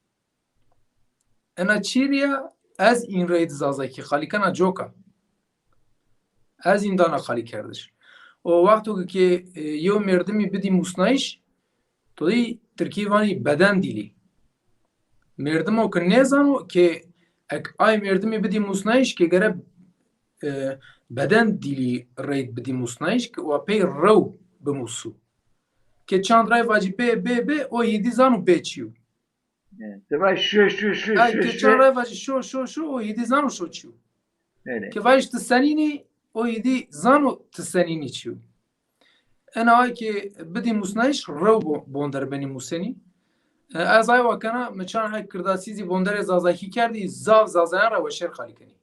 Ena çîrî ya, ez în rey di zazakî qalî kena coka. Ez în dana qalî kerdiş. O wexto ke, ke, e, yew mêrdimî bidî musnayîş, to dî tirkî vanî beden dîlî. Mêrdimo ke nêzano ke ek ay mêrdimî bidî musnayîş ke gere, e, beden dîlî rey bidî musnayîş ke wa pey rew bimusû. Ke çand ray vacî bê, bê, bê, o hîdî zano bê çi yo. Ti vaj şo, şo, şo, Ay, şo, ke şo. Çand ray vacî şo, şo, şo, o hîdî zano şo çi yo. Belê. Ke vaj ti senînî, o hîdî zano ti senînî çi yo. Ena ay ke bidî musnayîş rew bo-, bonder benî musenî. E, ez ay wa kena, mi çand ay kirdasî zî bonderê zazakî kerdî, zaf zazayan ra weşêr qalî kenî.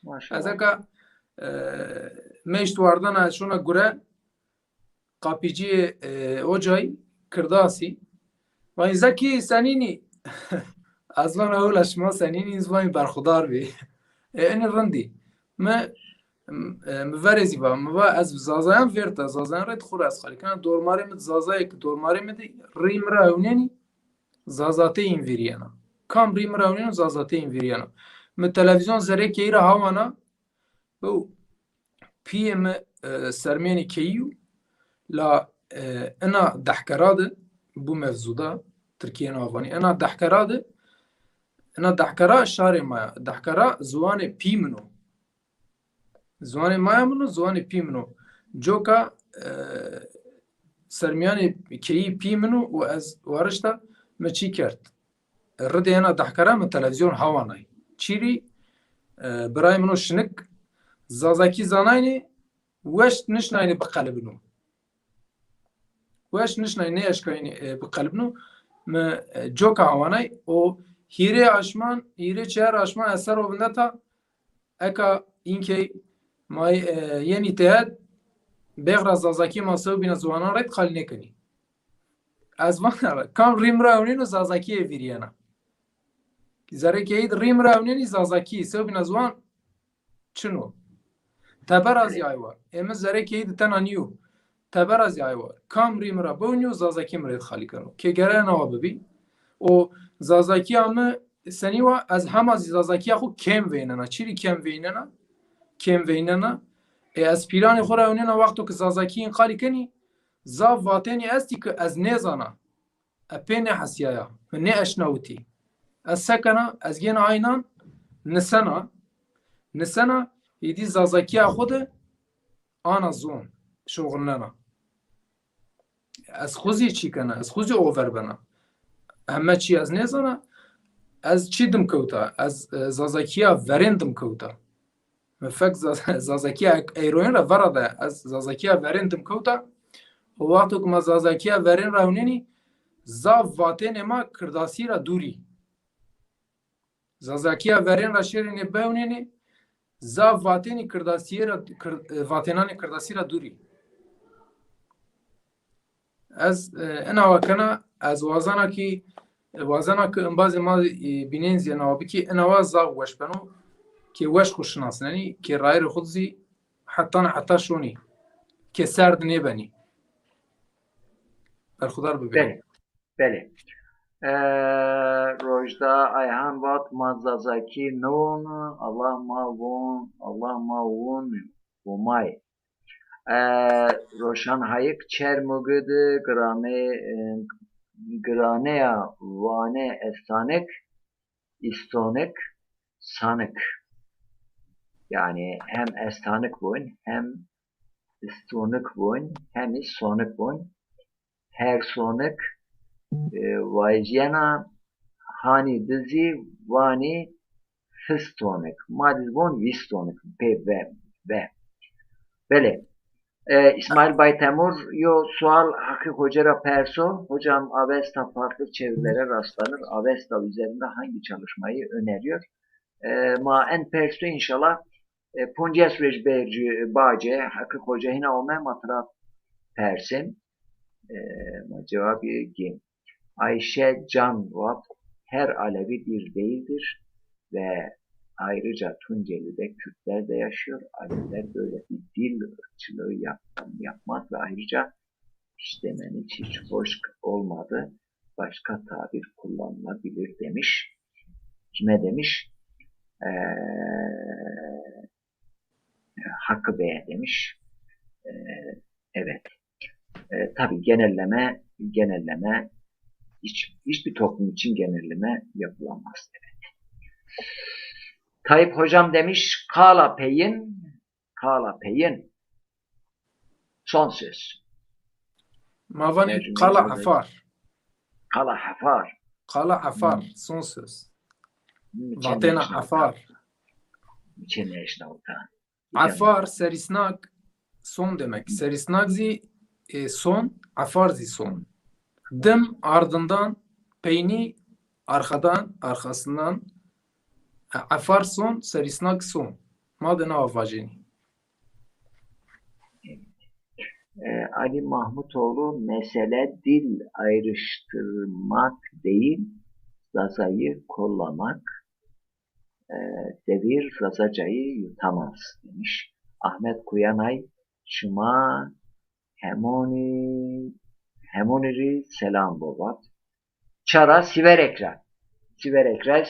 Maşallah. Ez eka, e, meşt wardana ez şona gure, qapîcîyê, e, ocayî, kirdasî. Vanî Zekî senînî? Ez vana ewla şima senînî, ez vanî berxudar bî. E, enî rindî. Mi, e, mi verê zî va, mi va ez zazayan vêrta, zazayan rê di xwu ra ez qalî kena. Dormarê mi di zazayê ke dormarê mi di rî mi ra ewnenî, zazatê în vîrîyena. Kam rî mi ra ewneno, zazatê în vîrîyena. Mi televîzyon zerê keyî ra hawana, Bew, pîyê mi, e, sermîyenê keyî yo, la, e, ina dehkera de, bu mevzuda, Tirkîye na vanî, ina dehkera de, ina dehkera şarê ma ya, dehkera ziwanê pî min o. Ziwanê maya min o, ziwanê pî min o. Coka, e, sermîyanê keyî pî min o û ez warişta mi çî kerd. Ridê ena dehkera mi televîzyon hawanay. Çîrî, e, birayê min o şinik, zazakî zanaynê, weş nişnaynê biqelibino. Weş nişnaynê, nêeşkaynê, e, biqelibino. Mi, e, coka hawanay, o hîrê aşman, hîrê çeyar aşman ez ser o vindeta, eka înkey ma, e, yenî têhet, bêxra zazakî ma sewbîna ziwanan reyt qalî nêkenî. Ez vana ra, kam rî mi ra ewnêno zazakîye vîrîyena. Zerê keyî di rî mi ra ewnênî zazakî, sewbîna ziwan çin o. Tebera zî ay wa. Ê mi zerê keyî di tena nîyo. Tebera zî ay wa. Kam rî mi ra bewnîyo zazakî mi rê di xalî keno. Ke gere ena wa bibî. O zazakîya mi senî wa, ez hema zî zazakîya xwu kêm veynena. Çîrî kêm veynena? Kêm veynena. Ê ez pîranê xwu ra ewnêna wexto ke zazakî în qalî kenî, zaf vatênî estî ke ez nêzana. Ez pê nêhesîyaya, mi nêeşnawitî. Ez se kena? Ez gêna aynan nisena, nisena, êdî zazakîya xwu de ana zon, şoxilnena. Ez xwu zî çî kena, ez xwu zî over bena. Heme çî ez nêzana, ez çî dim kewta, ez, e, zazakîya verên dim kewta. Mi fek Zaz-, Zazakîya eyroyên ra vera de, ez Zazakîya verên dim kewta. O wexto ke ma Zazakîya verên ra ewnênî, zaf vatênê ma Kirdasî ra dûrî. Zazakîya verên ra şêrênê bewnênê, zaf vatênî Kirdasîye ra, Kir-, e, vatênanê Kirdasî ra dûrî. Ez, e, ina wa kena, ez wazena kî, wazena ke embazê ma, e, bînên zî ina wa bikî, ina wa zaf weş beno, ke weş xwu şinasnenî, ke rayîrê xwu zî heta na heta şonî, ke serd nêbenî. Berxudar bibî. Belê, belê. E, Rojda Ayhan vat, ma Zazakî nivûn, Allah ma vûn, Allah ma vûn, vûmayê. E, Roşan Hayık, Çermugı de girane, e, giraneya vane estanik, istonik, sanik. Yani hem estanik bun, hem istonik bun, hem sonik bun. Her sonik, e, vajyena, hani dizî vani fistonik. Ma diz von vistonik. Pê ve, ve. Belê. E, İsmail Baytemur, yo sual Hakkı Hoca ra perso. Hocam, Avesta farklı çevirilere rastlanır. Avesta üzerinde hangi çalışmayı öneriyor? E, ma en perso inşallah, e, poncês roj berci, e, bace, Hakkı Hoca hina ome, ma tira persên, e, ma cevabî gîn. Ayşe Can vat, her Alevi bir değildir ve ayrıca Tunceli'de Kürtler de yaşıyor. Aleviler böyle bir dil ırkçılığı yap-, yapmaz ve ayrıca işlemeniz hiç hoş olmadı. Başka tabir kullanılabilir demiş. Kime demiş? Ee, Hakkı Bey'e demiş. Ee, evet. Ee, tabii genelleme, genelleme hiç, hiçbir toplum için genelleme yapılamaz. Evet. Tayyip Hocam demiş, kala peyin, kala peyin. Son söz. Ma vanê Tercüme qala ederim. Efar. Qala Hefar. Qala Efar, hmm, son söz. Hmm, vatêna Efar. Çeneşnawta. Efar, serîsnak, son demek. Serîsnak zî, e, son, efar zî son. Dim, ardından, peynî, arkadan, arkasından. E, efar son, serîsnak son. Ma de nawa vajênî. E, Ali Mahmutoğlu, mesele dil ayrıştırmak değil, Zazayı kollamak, e, devir Zazacayı yutamaz demiş. Ahmet Kuyanay, şima hemoni, hemoni rî selam bobat. Çara Siverek ra. Siverek ra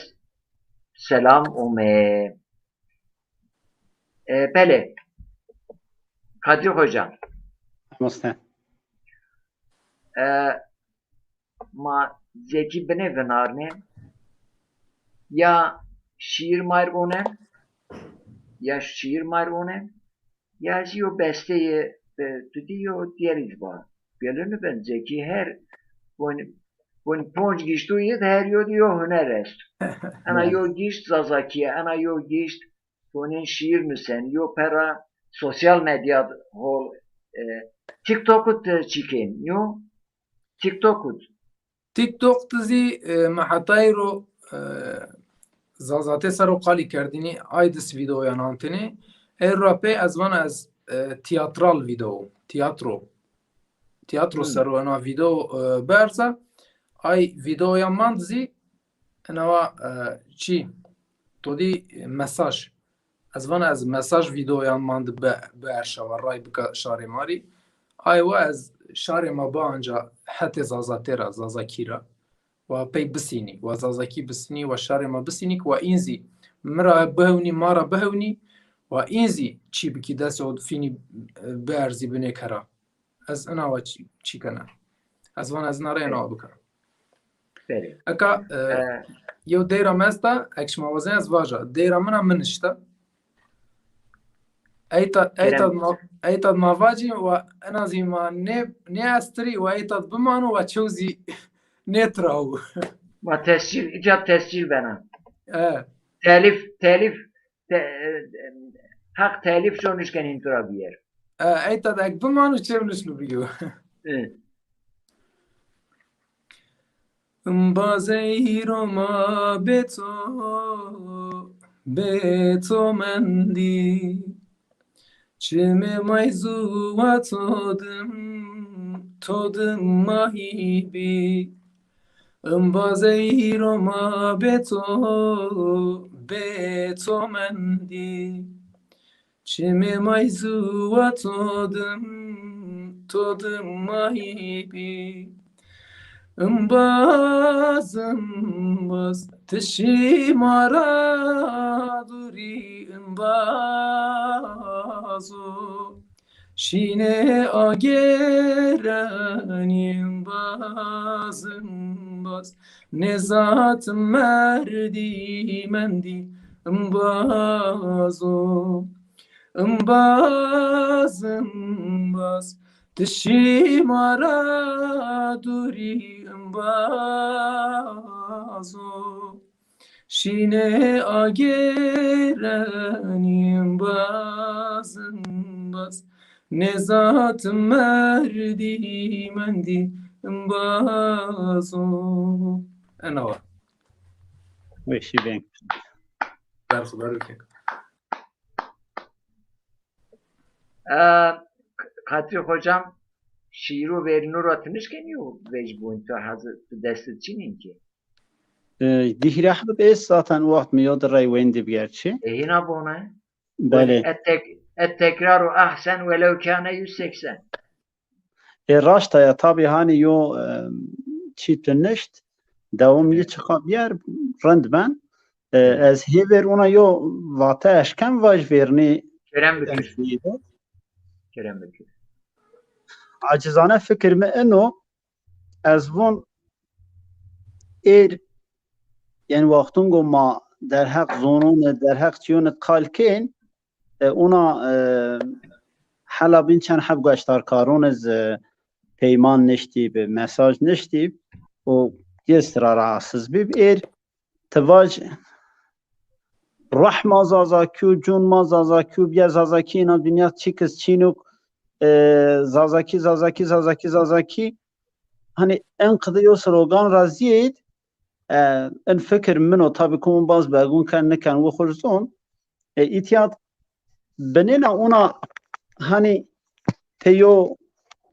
selam ome. E, belê. Kadri Hocam. Mamoste. E, ma Zekî binê vinarnê. Ya şiir ma rê one, ya şiir ma rê one, ya zî yo besteyê, e, tu dî yo dîyerî zî ba. Gelin ben Zekî her, bon, bon ponc giştû yid her yo dî yo huner est. Ena yo gişt Zazakî ye, ena yo gişt tonên şiir nusen, yo pera sosyal medya hol, e, TikTok û ti çîkên, yo TikTok û. TikTok de zî, e, mi hetayî ro, e, Zazatê ser o qalî kerdînî, ay dis vîdeoyan antinî. Ey ra pey ez vana ez, e, tîyatral vîdeo, tîyatro. Tîyatro ser o ena vîdeo, e, berza. Ay vîdeoya mand zî, ena wa, e, çî, to dî, e, mesaj. Ez vana ez mesaj vîdeoyan mand bi, bi erşawa ray bika şarê ma rî. Ay wa ez şarê ma bianca hetê Zazatê ra, Zazakî ra. Wa pey bisînî, wa Zazakî bisînî, wa şarê ma bisînî ki wa în zî mi ra bihewnî, ma ra bihewnî, wa în zî çî bikî dest o fînî, e, bierzî binê kera. Ez ina wa çî, çî kena. Ez vana ez ina rê ina wa bikena. Belê. Eka, e, e, yew deyra mi esta, ek şima wazên ez vaja. Deyra min a min nişta. Eyta, eyta ma, eyta ma vacî wa en azî ma nê, nê estirî wa eyta bimano wa çew zî nêtiraw. Ma tescîl, îca tescîl bena. E. Telîf, telîf, te-, e, e, heq telîf şo nişken hîn tu ra bîyer. E, eyta de ek bimano çew nişno bîyo. E. Embazê îro ma bê to, bê to mendî. Çimê may zû wa to dim, to dim ma hî bî. Embazê îro ma bê to, bê to mendî. Çimê may zû wa to dim, to dim ma hî bî. Imbaz, imbaz, ti şî ma ra dûrî, imbazo. Şînê agêrenî imbaz, imbaz. Nêzat merdî mendî imbaz o. Imbaz, imbaz. Ti şî ma ra dûrî imbaz o. Şînê agêrenî imbaz, imbaz. Nêzat merdî mendî imbaz o. Ena wa. Weşî ben. Berxudar bikin. E, Kadri hocam, şîîro verîno ra ti nişkenîyo vejbûn, tu hazir, tu destî çinîn ki? E, Dîhrî Ehmed êst zaten, wext mi yo di rey wendî bi gerçî. E, hîna bone. Belê. Et tek, et tekraru ahsen welew kâne yüz seksen. E, raşt a ya, tabî hanî yo, e, çî tu nişt, dewam yê çiqa bîyer, rind ben. E, ez hêver ona yo vate eşken vaj vernî. Kerem bikir. Kerem bikir. Acizane fikir mi ino, ez von êr, yanî wextungo ma derheq zonûn id, derheq çîyûn id qal kên, e, ona, e, hela bîn çend heb gueştarkarûn iz, e, peyman niştî bi, mesaj niştî û yê sira rahatsiz bî. Êr ti vaj ruh ma Zazakî û cûn ma Zazakî û bîya Zazakî ina dinya çîk iz çîn ûk, e, Zazakî, Zazakî, Zazakî, Zazakî. Hanî enqede yo slogan ra zîyêd, e, in fikir min o, tabî kum baz begûn ken niken wi xur zon. E, îtya binêna ona hanî pê yo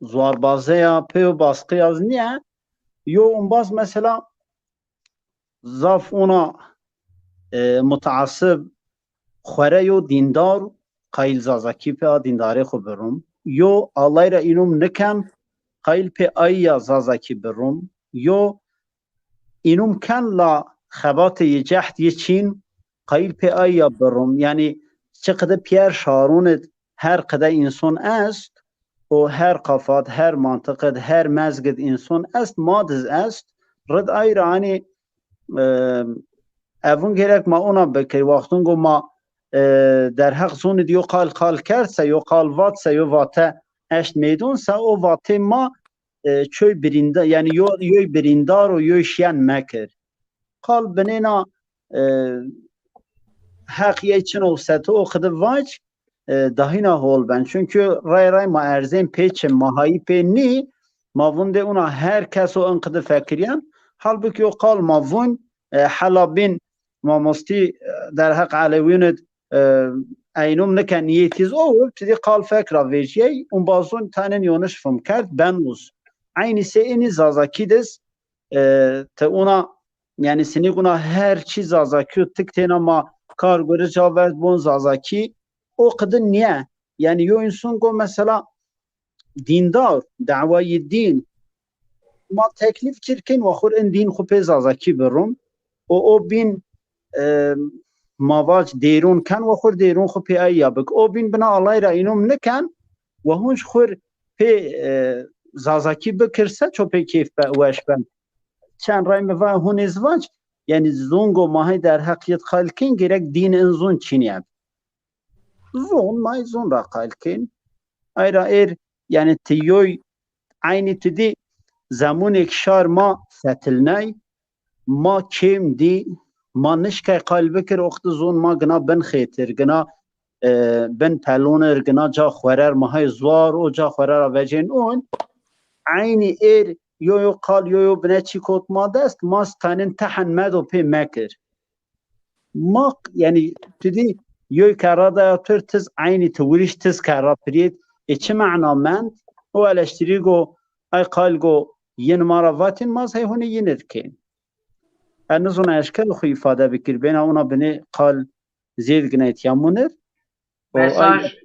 zuarbazeya, pê yo basqîya zî nîye, yo umbaz mesela zaf ona, e, mutaasib, xwere yo dîndar, qayîl Zazakî pê a dîndarê xwu birûm. Yo Allay ra înûm niken, qayîl pê ayî ya Zazakî birûm. Yo înûm ken la xebatê yi cehd yi çîn, qayîl pê ayî ya birûm. Yanî çiqide pîyer şarûn id her qide înson est û her qafat, her mantiq id, her mezg id înson est, ma diz est. Rid ay ra hanî, e, evûn gerek ma ona bikir. Wextungo ma, e, derheq zûn id yo qal qal kerd se, yo qal vat se, yo vate eşt meydûn se, o vatê ma, e, çoy birînda, yanî yo, yoy birîndar û yoy şiyen mekir. Qal binêna, e, heq yey çin o seti o qidi vac, e, dahîna hol ben. Çunkî ray ray ma erzên pê çi, ma hayî pê nî, ma vûn dê una her kes o in qidi fekirîyen. Halbukî o qal ma vûn, e, hela bîn mamostî, e, derheq elewîn id, e, eynûm niken niyetîz o, ti dî qal fek ra vejîyey, umbazûn tenin yoniş fim kerd, ben uz. Eynî sê inî Zazakî diz, e, ti una, yanî sinîk una her çî Zazakî yo, tik têna ma kar guri ca verd bon Zazakî, o qidi nîye. Yanî yo însun go mesela dîndar, dawayî dîn, ma teklîf kir kên wa xur in dîn xu pê Zazakî birûm. O, o bîn, e, ma vac dêrûn ken wa xur dêrûn xu pê ay ya bik. O bîn bina Allay ra înûm niken wa hunc xur pê, e, Zazakî bikir se ço pê kêf be, weş ben. Çend ray mi va hun êz vac, yanî zûn go ma hay derheq yid qal kên gerek dîn in zûn çinîye. Zûn, may zûn ra qal kên. Ay ra êr, yanî ti yoy eynî ti dî zemûnêk şar ma fetilnay, ma kêm dî, ma nişkay qal bikir, oxti zûn ma gina bin xêtir, gina, e, bin pelûnir, gina ca xwerer ma hay zuar, o ca xwerer a vecên ûn. Eynî êr yo yo qal, yo yo bine çî kot ma dest, ma stanin tehn medo pê mekir. Ma, yanî, tu dî yoy kerra daya tur tiz eynî ti wiriş tiz kerra pirîyêd. Ê çi mena mend? O eleştirî go, ay qal go, yin ma ra vatên, ma zî hey hunê yin id kên. Ez nizûna eşker xu îfade bikir, bêna ona binê qal zêd gina îtya munir. O, ay- Mesaj,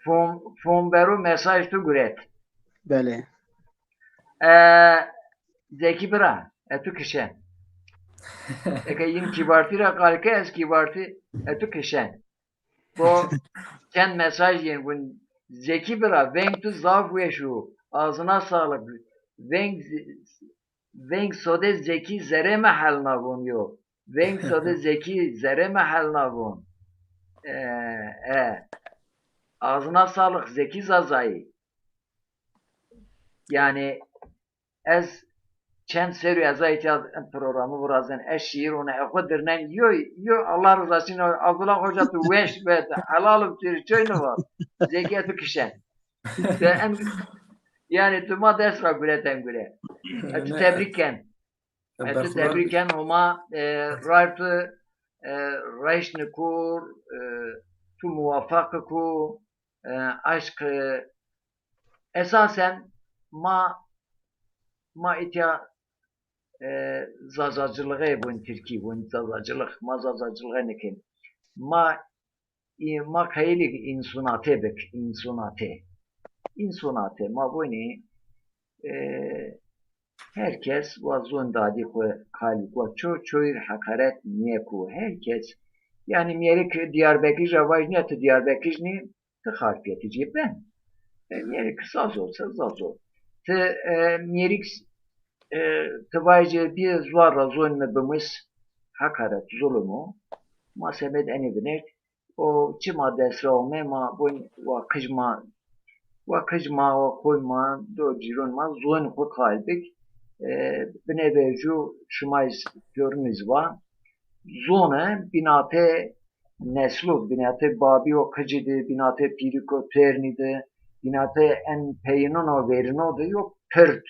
fon, fon bero mesaj tu guret. Belê. E, Zekî bira, e tu kişen. Eke yin kîbartî ra qal ke, ez kîbartî, e tu kişen. Bo çend mesaj yin gun Zekî bira, veng tu zaf weş û. Ağzına sağlık. Veng, veng sode Zekî zerê mi helna von yo. Veng sode Zekî zerê mi helna von. E, e. Ağzına sağlık Zekî Zazayî. Yani ez çend serrî ez a îtya programî virazên, ez şîîr ûne, e xwu dirnen, yo, yo, Allah rızası için, Abdullah Hoca tu weş be, helal û tu çoy niva. Zekî tu kişen. Te en, yani tu ma dest ra gureten gure. E, tu tebrik ken. E, tu tebrik ken, Homa, e, ray tu, e, rayş nikur, e, tu muwafaq ku, e, aşk, e, esasen ma, ma îtya, e, zazacılığı, vun Tirkî, vun zazacılık, ma zazacılığı nikin. Ma, e, ma kayilîk însunate bik, însunate. Însunate, ma vunî, e, her kes wa zon dadî xwu qalî, wa ço çoyîr heqaret nîyeku. Her kes, yani mêrik Diyarbekir ra vajî, nîya tu Diyarbekir nî, ti xarpiyetî cê ben. E, mêrik zaz o, se zaz o. Ti, e, mêrik, e, ti vajê bî zuar ra zon mi bimis, heqaret, zulum o. Ma semed enê vinert. O çima dest ra ome, ma vun wa qij ma, wa qij ma, wa koy ma, do cîron ma, zon xwu qal bik. E, binê vercu şima iz, pîyorun iz va. Zone bînate neslu, bînate babî û qicî de, bînate pîrîk û ternî de, bînate en peyînon û verîno de yo pird.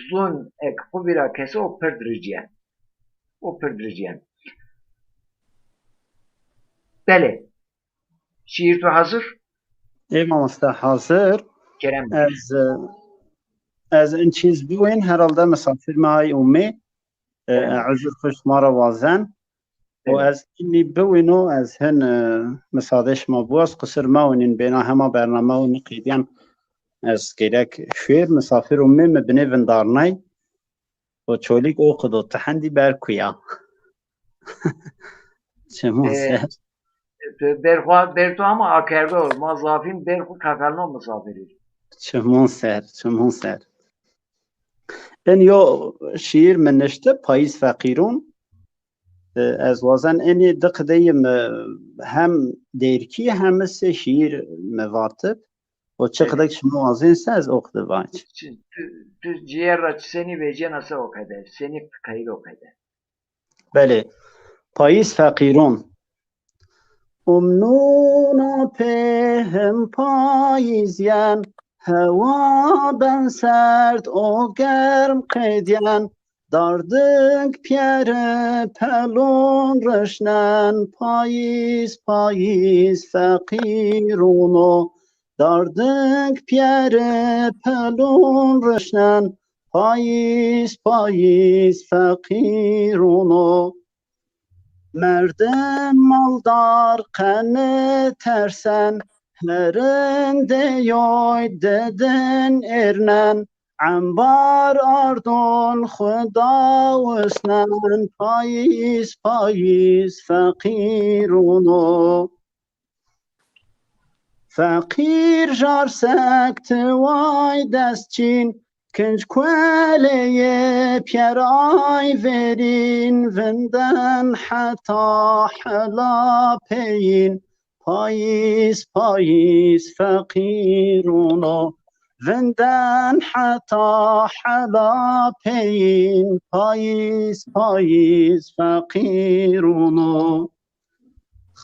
Zon ek xwu vîra kese o pird ricîyen. O pird ricîyen. Belê. Şîîr tu hazir? Ê mamoste, hazir. Kerem. Ez, e, ez in çîz biwên, herhalde misafir mi ay umê. E, e, uzur xwu şima ra wazen. Û ez înî biwîno, ez hin, e, misadê şima biwaz, qisir mewinîn, bêna hema bername û niqîdîyen. Ez gerek şuêr, misafir û mi, mi binê vindarnay. O Çolîg o qido, ti hendî ber kuya. Çimon ser. Berxwa, ber tu ama akerdo, ma zafîn berxu kafelno misafirî. Çimon ser, çimon ser. En yo şiir mi nişte, Payîz Feqîrûn. E, ez wazen enî di qideyî mi hem dêrkî hem se şîîr mi vatib. O çi qidek şima wazên se ez o qide vac. Tu, tu ciyer ra senî vecena se o qede, senî kayîl o qede. Belê. Payîz feqîron. Umnûna pê him payîz yen, hewa ben serd û germ qedyen, darding piyeri pelûn rişnen, payîz, payîz feqîrûno. Darding piyeri pelûn rişnen, payîz, payîz feqîrûno. Merdim maldar qeni tersen, herindê yoy didin êrnen, embar ardon xwu dawisnen, payîz, payîz feqîrûno. Feqîr jar sek ti way dest çîn, kinc kueleyê pyeray verîn, vinden heta hela peyîn, payîz, payîz feqîrûno. Vinden heta hela peyîn, payîz, payîz feqîrûno.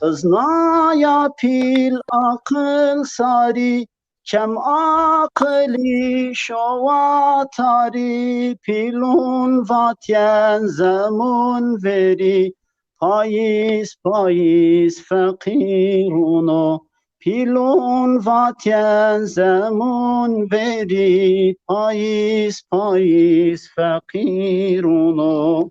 Xiznaya pîl aqil sarî, çem aqilî şowa tarî, pîlûn vatyen zemûn verî, payîz, payîz feqîrûno. Pîlûn vatyen zemûn verî, payîz, payîz feqîrûno.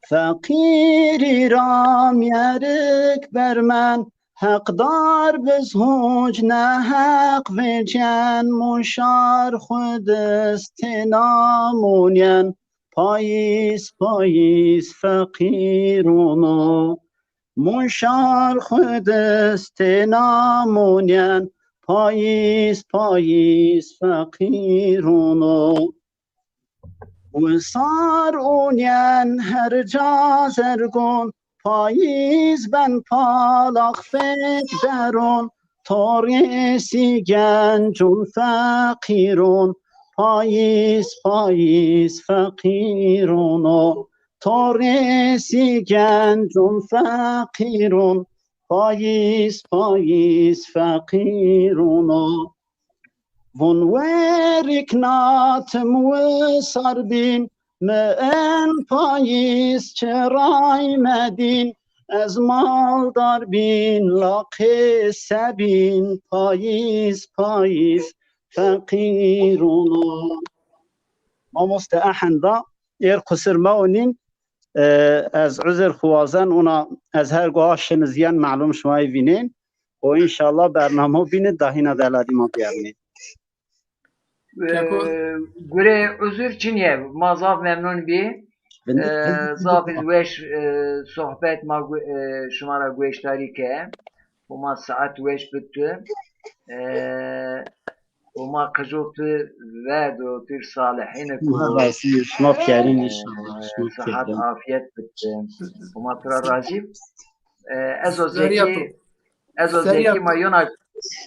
Feqîrî ra myerik bermen, heqdar biz huc neheq vecyen, muşar xwu dist têna munyen, payîz, payîz feqîrûno. Mûn şar xwu dist têna mûnyen, payîz, payîz feqîrûn o. Wisar ûnyen her ca zergûn, payîz ben palax fêk derûn, torê sî gencûn feqîrûn, payîz, payîz feqîrûn o. Torê sî gencûn feqîrûn, payîz, payîz feqîrûn o. Vûn werikna tim wisar bîn, mi en payîz çiray medîn, ez maldar bîn, la qê se bîn, payîz, payîz feqîrûn o. Mamoste ehenda êr qusir mewnîn, e, ez uzir xwu wazen, ona ez her go aşin zîyen, melûm şima yê vînên. O înşallah bernamo bîni dahîna deladî ma biyarnê. Keko. E, gure uzir çinye, ma zaf memnun bî. Vindik, e, vindik, zaf vindik. Weş, e, sohbet ma gu-, e, şima ra gueştarî ke. Homa saet weş bitti. E, Homa qicû tu verdo, tu salihîn ku. Şima razî, şima pîyerîn înşallah. E, şima sihet, pîyerîn. Afiyet bitti. Homa tu ra razî. E, ez o Zerya Zekî, to. Ez o Zerya Zekî to. Ma yona,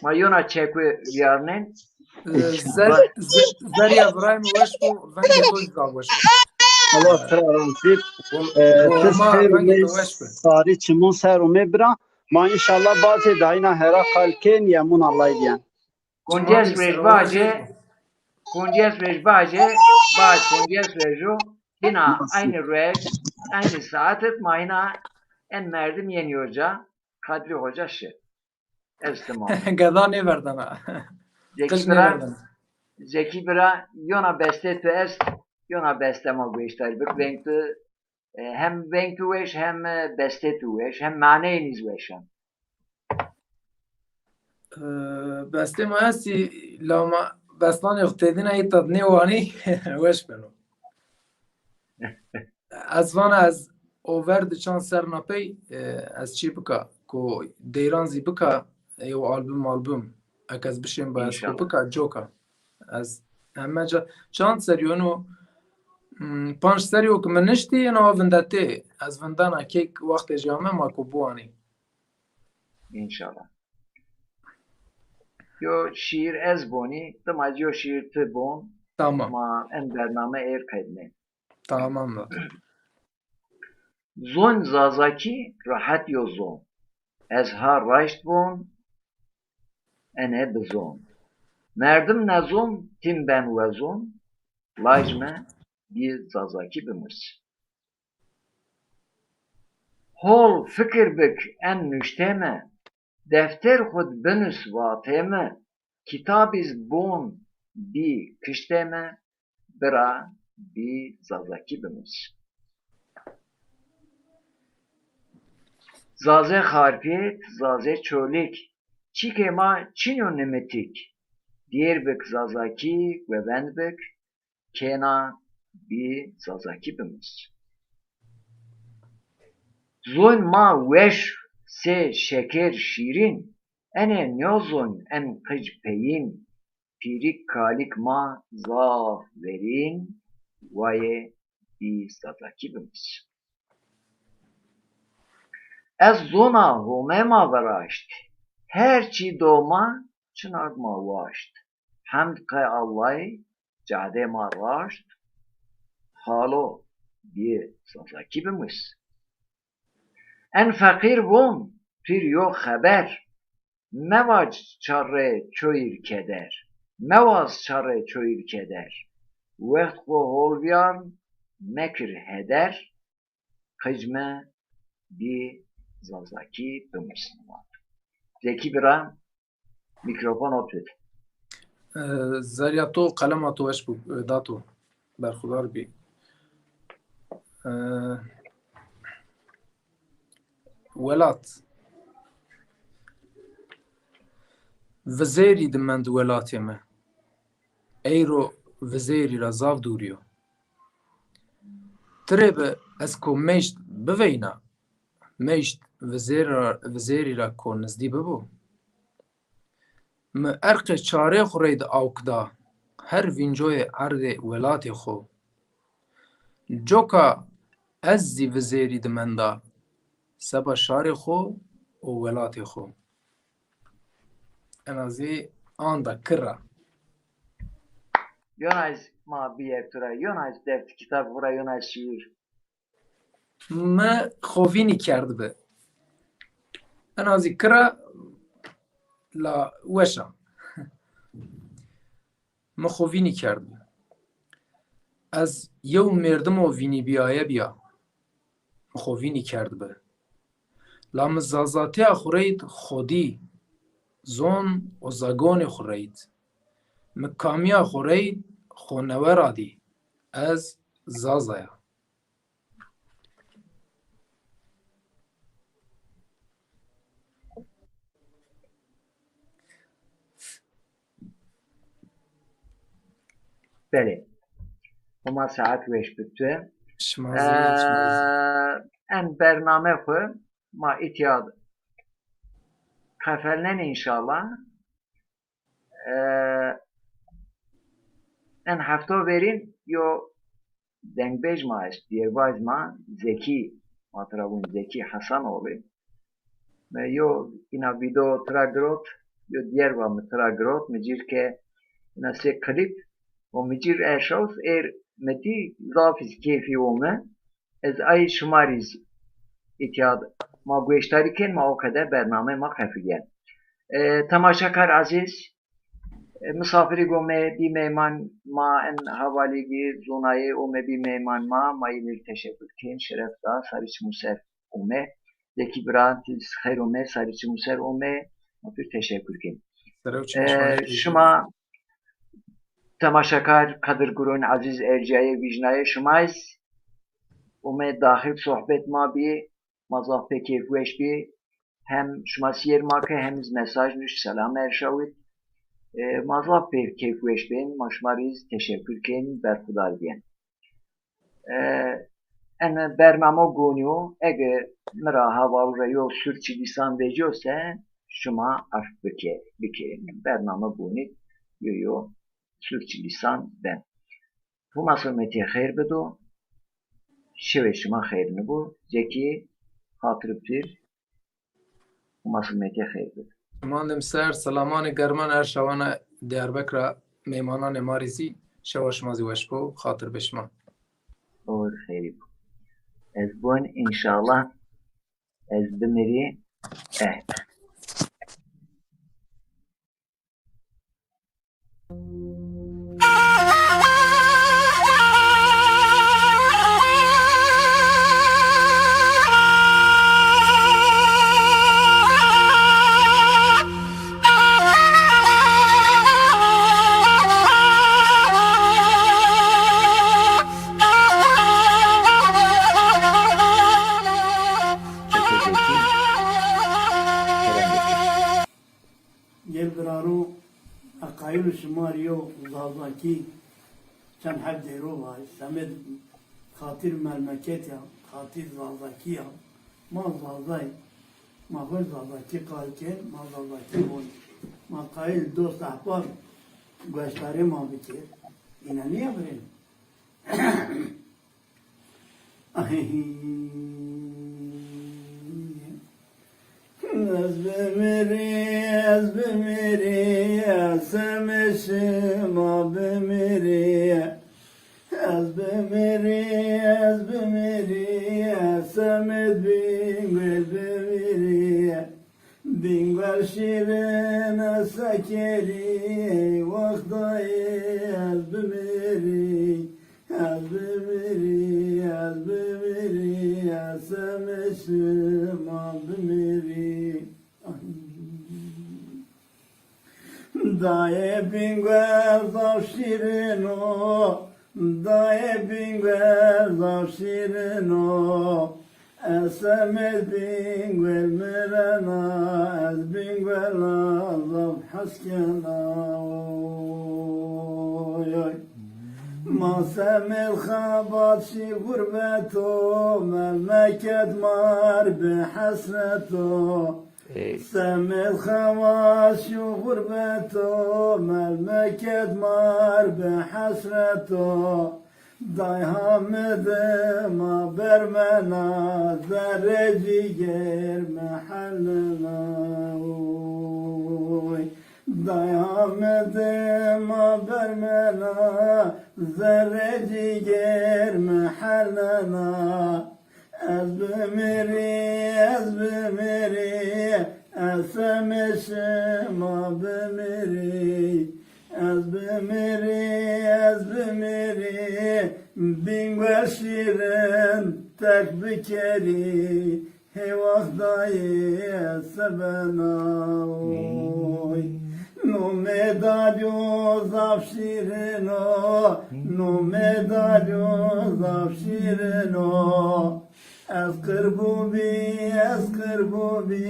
ma yona çeku viyarnên. E, Zer-, Ze-, Zerya Birayim weş bo, vengê to zî weş bo. Allah tu ra razî. E, tu ser ûmê, sarî çimûn ser ûmê bira. Ma înşallah bazê dayîna hera qal kên, yemûn Allah diyen. Koncês ruej baje, koncês ruej baje, baj koncês ruejo, hîna aynî ruej, aynî saet id ma hîna en merdim yenî oca, Kadrî Hoca şi. Ez tamam. Geda nêverdena. Zekî bira, Zekî bira, yona bestê tu est, yona beste ma gueştarî bik, veng tu, e, hem veng tu weş, hem, e, bestê tu weş, hem maneyê nî zî weş a. E, bestê ma estî, la ma bestanê xwu têdîna îta di nêwanî, weş beno. Ez vana ez over di çand serna pey, e, ez çî bika, ku deyran zî bika, yew album, album. Eke ez bişên ba ez xwu bika, coka. Ez heme ca, çand serî yo eno, hmm, panc serî yo ki mi niştî, eno vindetê. Ez vindena kek wextê jî ame ma ku biwanî. Înşallah. Yo şîîr ez bonî, dima yo şîîr ti bon. Tamam. Ma en bername êr qednê. Tamam. Zon Zazakî rehet yo zon. Ez ha raşt von, ene bizon. Merdim nezon, tim ben wezon, lajme bî Zazakî bimus. Hol fikir bik en nuşteme, defter xud binus vateme, kitabîz bon bî kişteme, bira bî Zazakî bimus. Zaze Xarpêt, Zaze Çolîk, çîkê ma çin yo nimitîk. Dêr bik Zazakî, govend bik, kêna bî Zazakî bimus. Zon ma weş sê şeker şîrîn, enê nîyo zon en qic peyîn, pîrîk kalîk ma zaf verîn, wayê bî Zazakî bimus. Ez zona Homê ma viraşt, her çî do ma çinag ma waşt. Hemd qe Allay, cadê ma raşt, halo bî Zazakî bimus. En feqîr von, tu rê yo xeber, mevac çarrê çoyîr keder, mewaz çarrê çoyîr keder. Wext xo hol vîyarn, mekir heder, qicme bî Zazakî bimus. Zekî bira, mîkrofono tu. E, Zerya to, qelema to weş bo, e, dato. Berxudar bî. E, welat. Vizêrî di mend welatê mi. Eyro vizêrî ra zaf dûrî yo. Ti rê bi ez ko meşt biveyna, meşt vizêr ra, vizêrî ra ko nizdî bibo. Mi erqê çarê xwu reydi awk da, her vîncoyê erdê welatê xwu. Coka ez zî vizêrî di menda, seba şarê xwu û welatê xwu. Ena zî anda kir a. Yona ez ma bîyer tu ra, yona ez deft kitab xwu ra, yona ez şîîr. Mi xo vînî kerdbi. Ena zî kir a la weş a. Mi xo vînî kerdbi. Ez yew mêrdimo vînîbîyaye bîya. Mi xo vînî kerdbi. La mi zazatîya xwu reyt xwedî, zon û zagonê xwu reyt. Mi kamîya xwu reyt xo newe ra dî. Ez Zaza ya. Belê. Homa saet weş bi tu. Şima zî, şima zî. Ee, en bername xwu ma îtya qefelnen înşallah. Ee, en hefto verîn yo dengbêj ma est, dêrbaz ma Zekî, ma tira vûn Zekî Hesanoğlu. Mi yo îna vîdeo tira girot, yo dêrva mi tira girot, mi cîr ke îna sê klîp û mi cîr erşawt êr mi dî zaf iz keyfî ome. Ez ay şima rî zî îtya ma gueştarî ken, ma o qede bername ma qefilyen. E, temaşakar ezîz, e, misafirî go me bî meyman ma en havalîgî zonayê ome bî meyman ma, ma yî rî teşekur ken, şeref da, sarî çimû ser ome. Zekî bira, ti xeyr ome, sarî çimû ser ome, ma pir teşekur ken. Sere û çimû şima rê. E, şima temaşakar, qedirgurûn, ezîz ercayê vîjnayê şima iz ome daxil sohbet ma bî, ma zaf pê keyfweş bî. Hem şima sîyer ma ke hem iz mesaj nuşt, selam erşawit. E, ma zaf pê keyfweş bên, ma şima rî iz teşekur kên, berxudar bîyen. E, en bernamo gonî yo, ege mi ra heval ra yo surçîlîsan vecîyo se, şima ef bike, bikerîn. Bername gonî yo, yo surçîlîsan ben. Huma simetê xeyr bido, şewê şima xeyr nibo, cekî xatir pir, Huma simetê xeyr bid. Şima dem ser, selamanê german er şawana Diyarbekir a, meymananê ma rî zî şewa şima zî weş bo, xatir be şima. Or xeyrî bo. Ez bon înşallah ez bimirî. Eh. Gel biraro, eqayîlû şima rî yo Zazakî çend heb dêro va, semed xatîr memleket ya, xatîr Zazakî ya. Ma Zazay, ma xo Zazakî qal kên, ma Zazakî von. Ma qayîl dost ehbab gueştarê ma bikir. Îna nîya birên? Ez bimirî, ez bimirî, ez semê şima bimirî. Ez bimirî, ez bimirî, ez semê Bîngwel bimirî. Bîngwel şîrin ez sekerî, ey wextayê ez bimirî, ez bimirî, ez bimirî, ez semê şima bimirî. Ay. Dayê Bîngwel zaf şîrin o, dayê Bîngwel zaf şîrin o. Ez semê Bîngwel mirena, ez Bîngwela zaf hes kena. Oy, oy. Ma semêd xebat şî xurbeto, memleket mar bi hesreto. Ey. Semêd xebat şî xurbeto, memleket mar bi hesreto. Day hamide ma bermena, zerrê cîgêr mi helina oy. Day hamide ma bermena, zerrê cîgêr mi helina. Ez bimirî, ez bimirî, ez semê şima bimirî. Ez bimirî, ez bimirî, Bîngwel şîrin terk bikerî. Hê wext dayê ez se bena oy. Nomê dadî yo zaf şîrin o, nomê dadî yo zaf şîrin o. Ez qirbû bî, ez qirbû bî,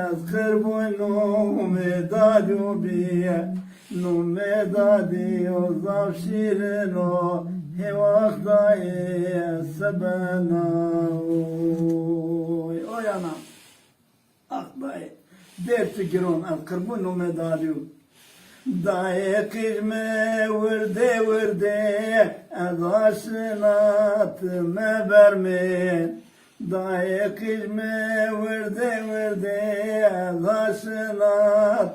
ez qirbû nomê dadî yo bî. Nomê dadî yo zaf şîrin o, hê wext dayê ez se bena oy. Oy ana. Ax dayê, dêr tu giron, ez qirbû nomê dadî yo. Dayê qij mi wirdê wirdê, ez aşina ti mebermên. Dayê qij mi wirdê wirdê, ez aşina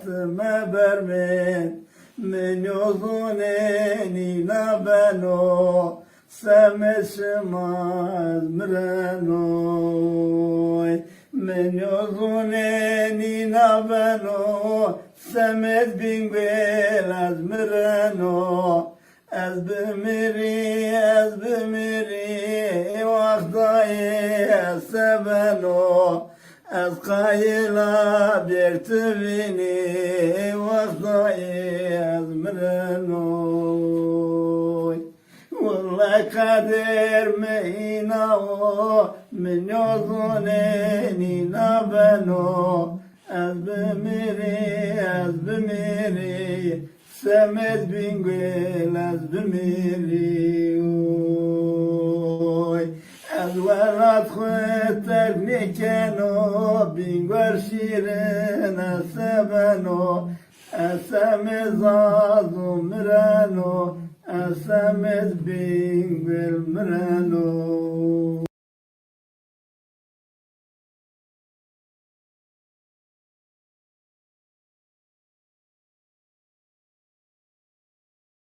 ti mebermên. Mi nîyozûnê nîna beno, semê şima ez mireno. Mi nîyozûnê nîna beno, semêd Bîngwêl ez mireno. Ez bimirî, ez bimirî, ê wext dayê ez se beno. Ez qayîl a bêr ti vînî, ê wext dayê ez mireno. Wellay qedêr mi îna o, mi nîyozûnê nîna beno. Ez bimirî, ez bimirî, semêd Bîngwêl ez bimirî oy. Ez welat xwu terk nêkeno, Bîngwel şîrin ez se beno. Ez semêd Zazo mireno, ez semêd Bîngwêl mireno.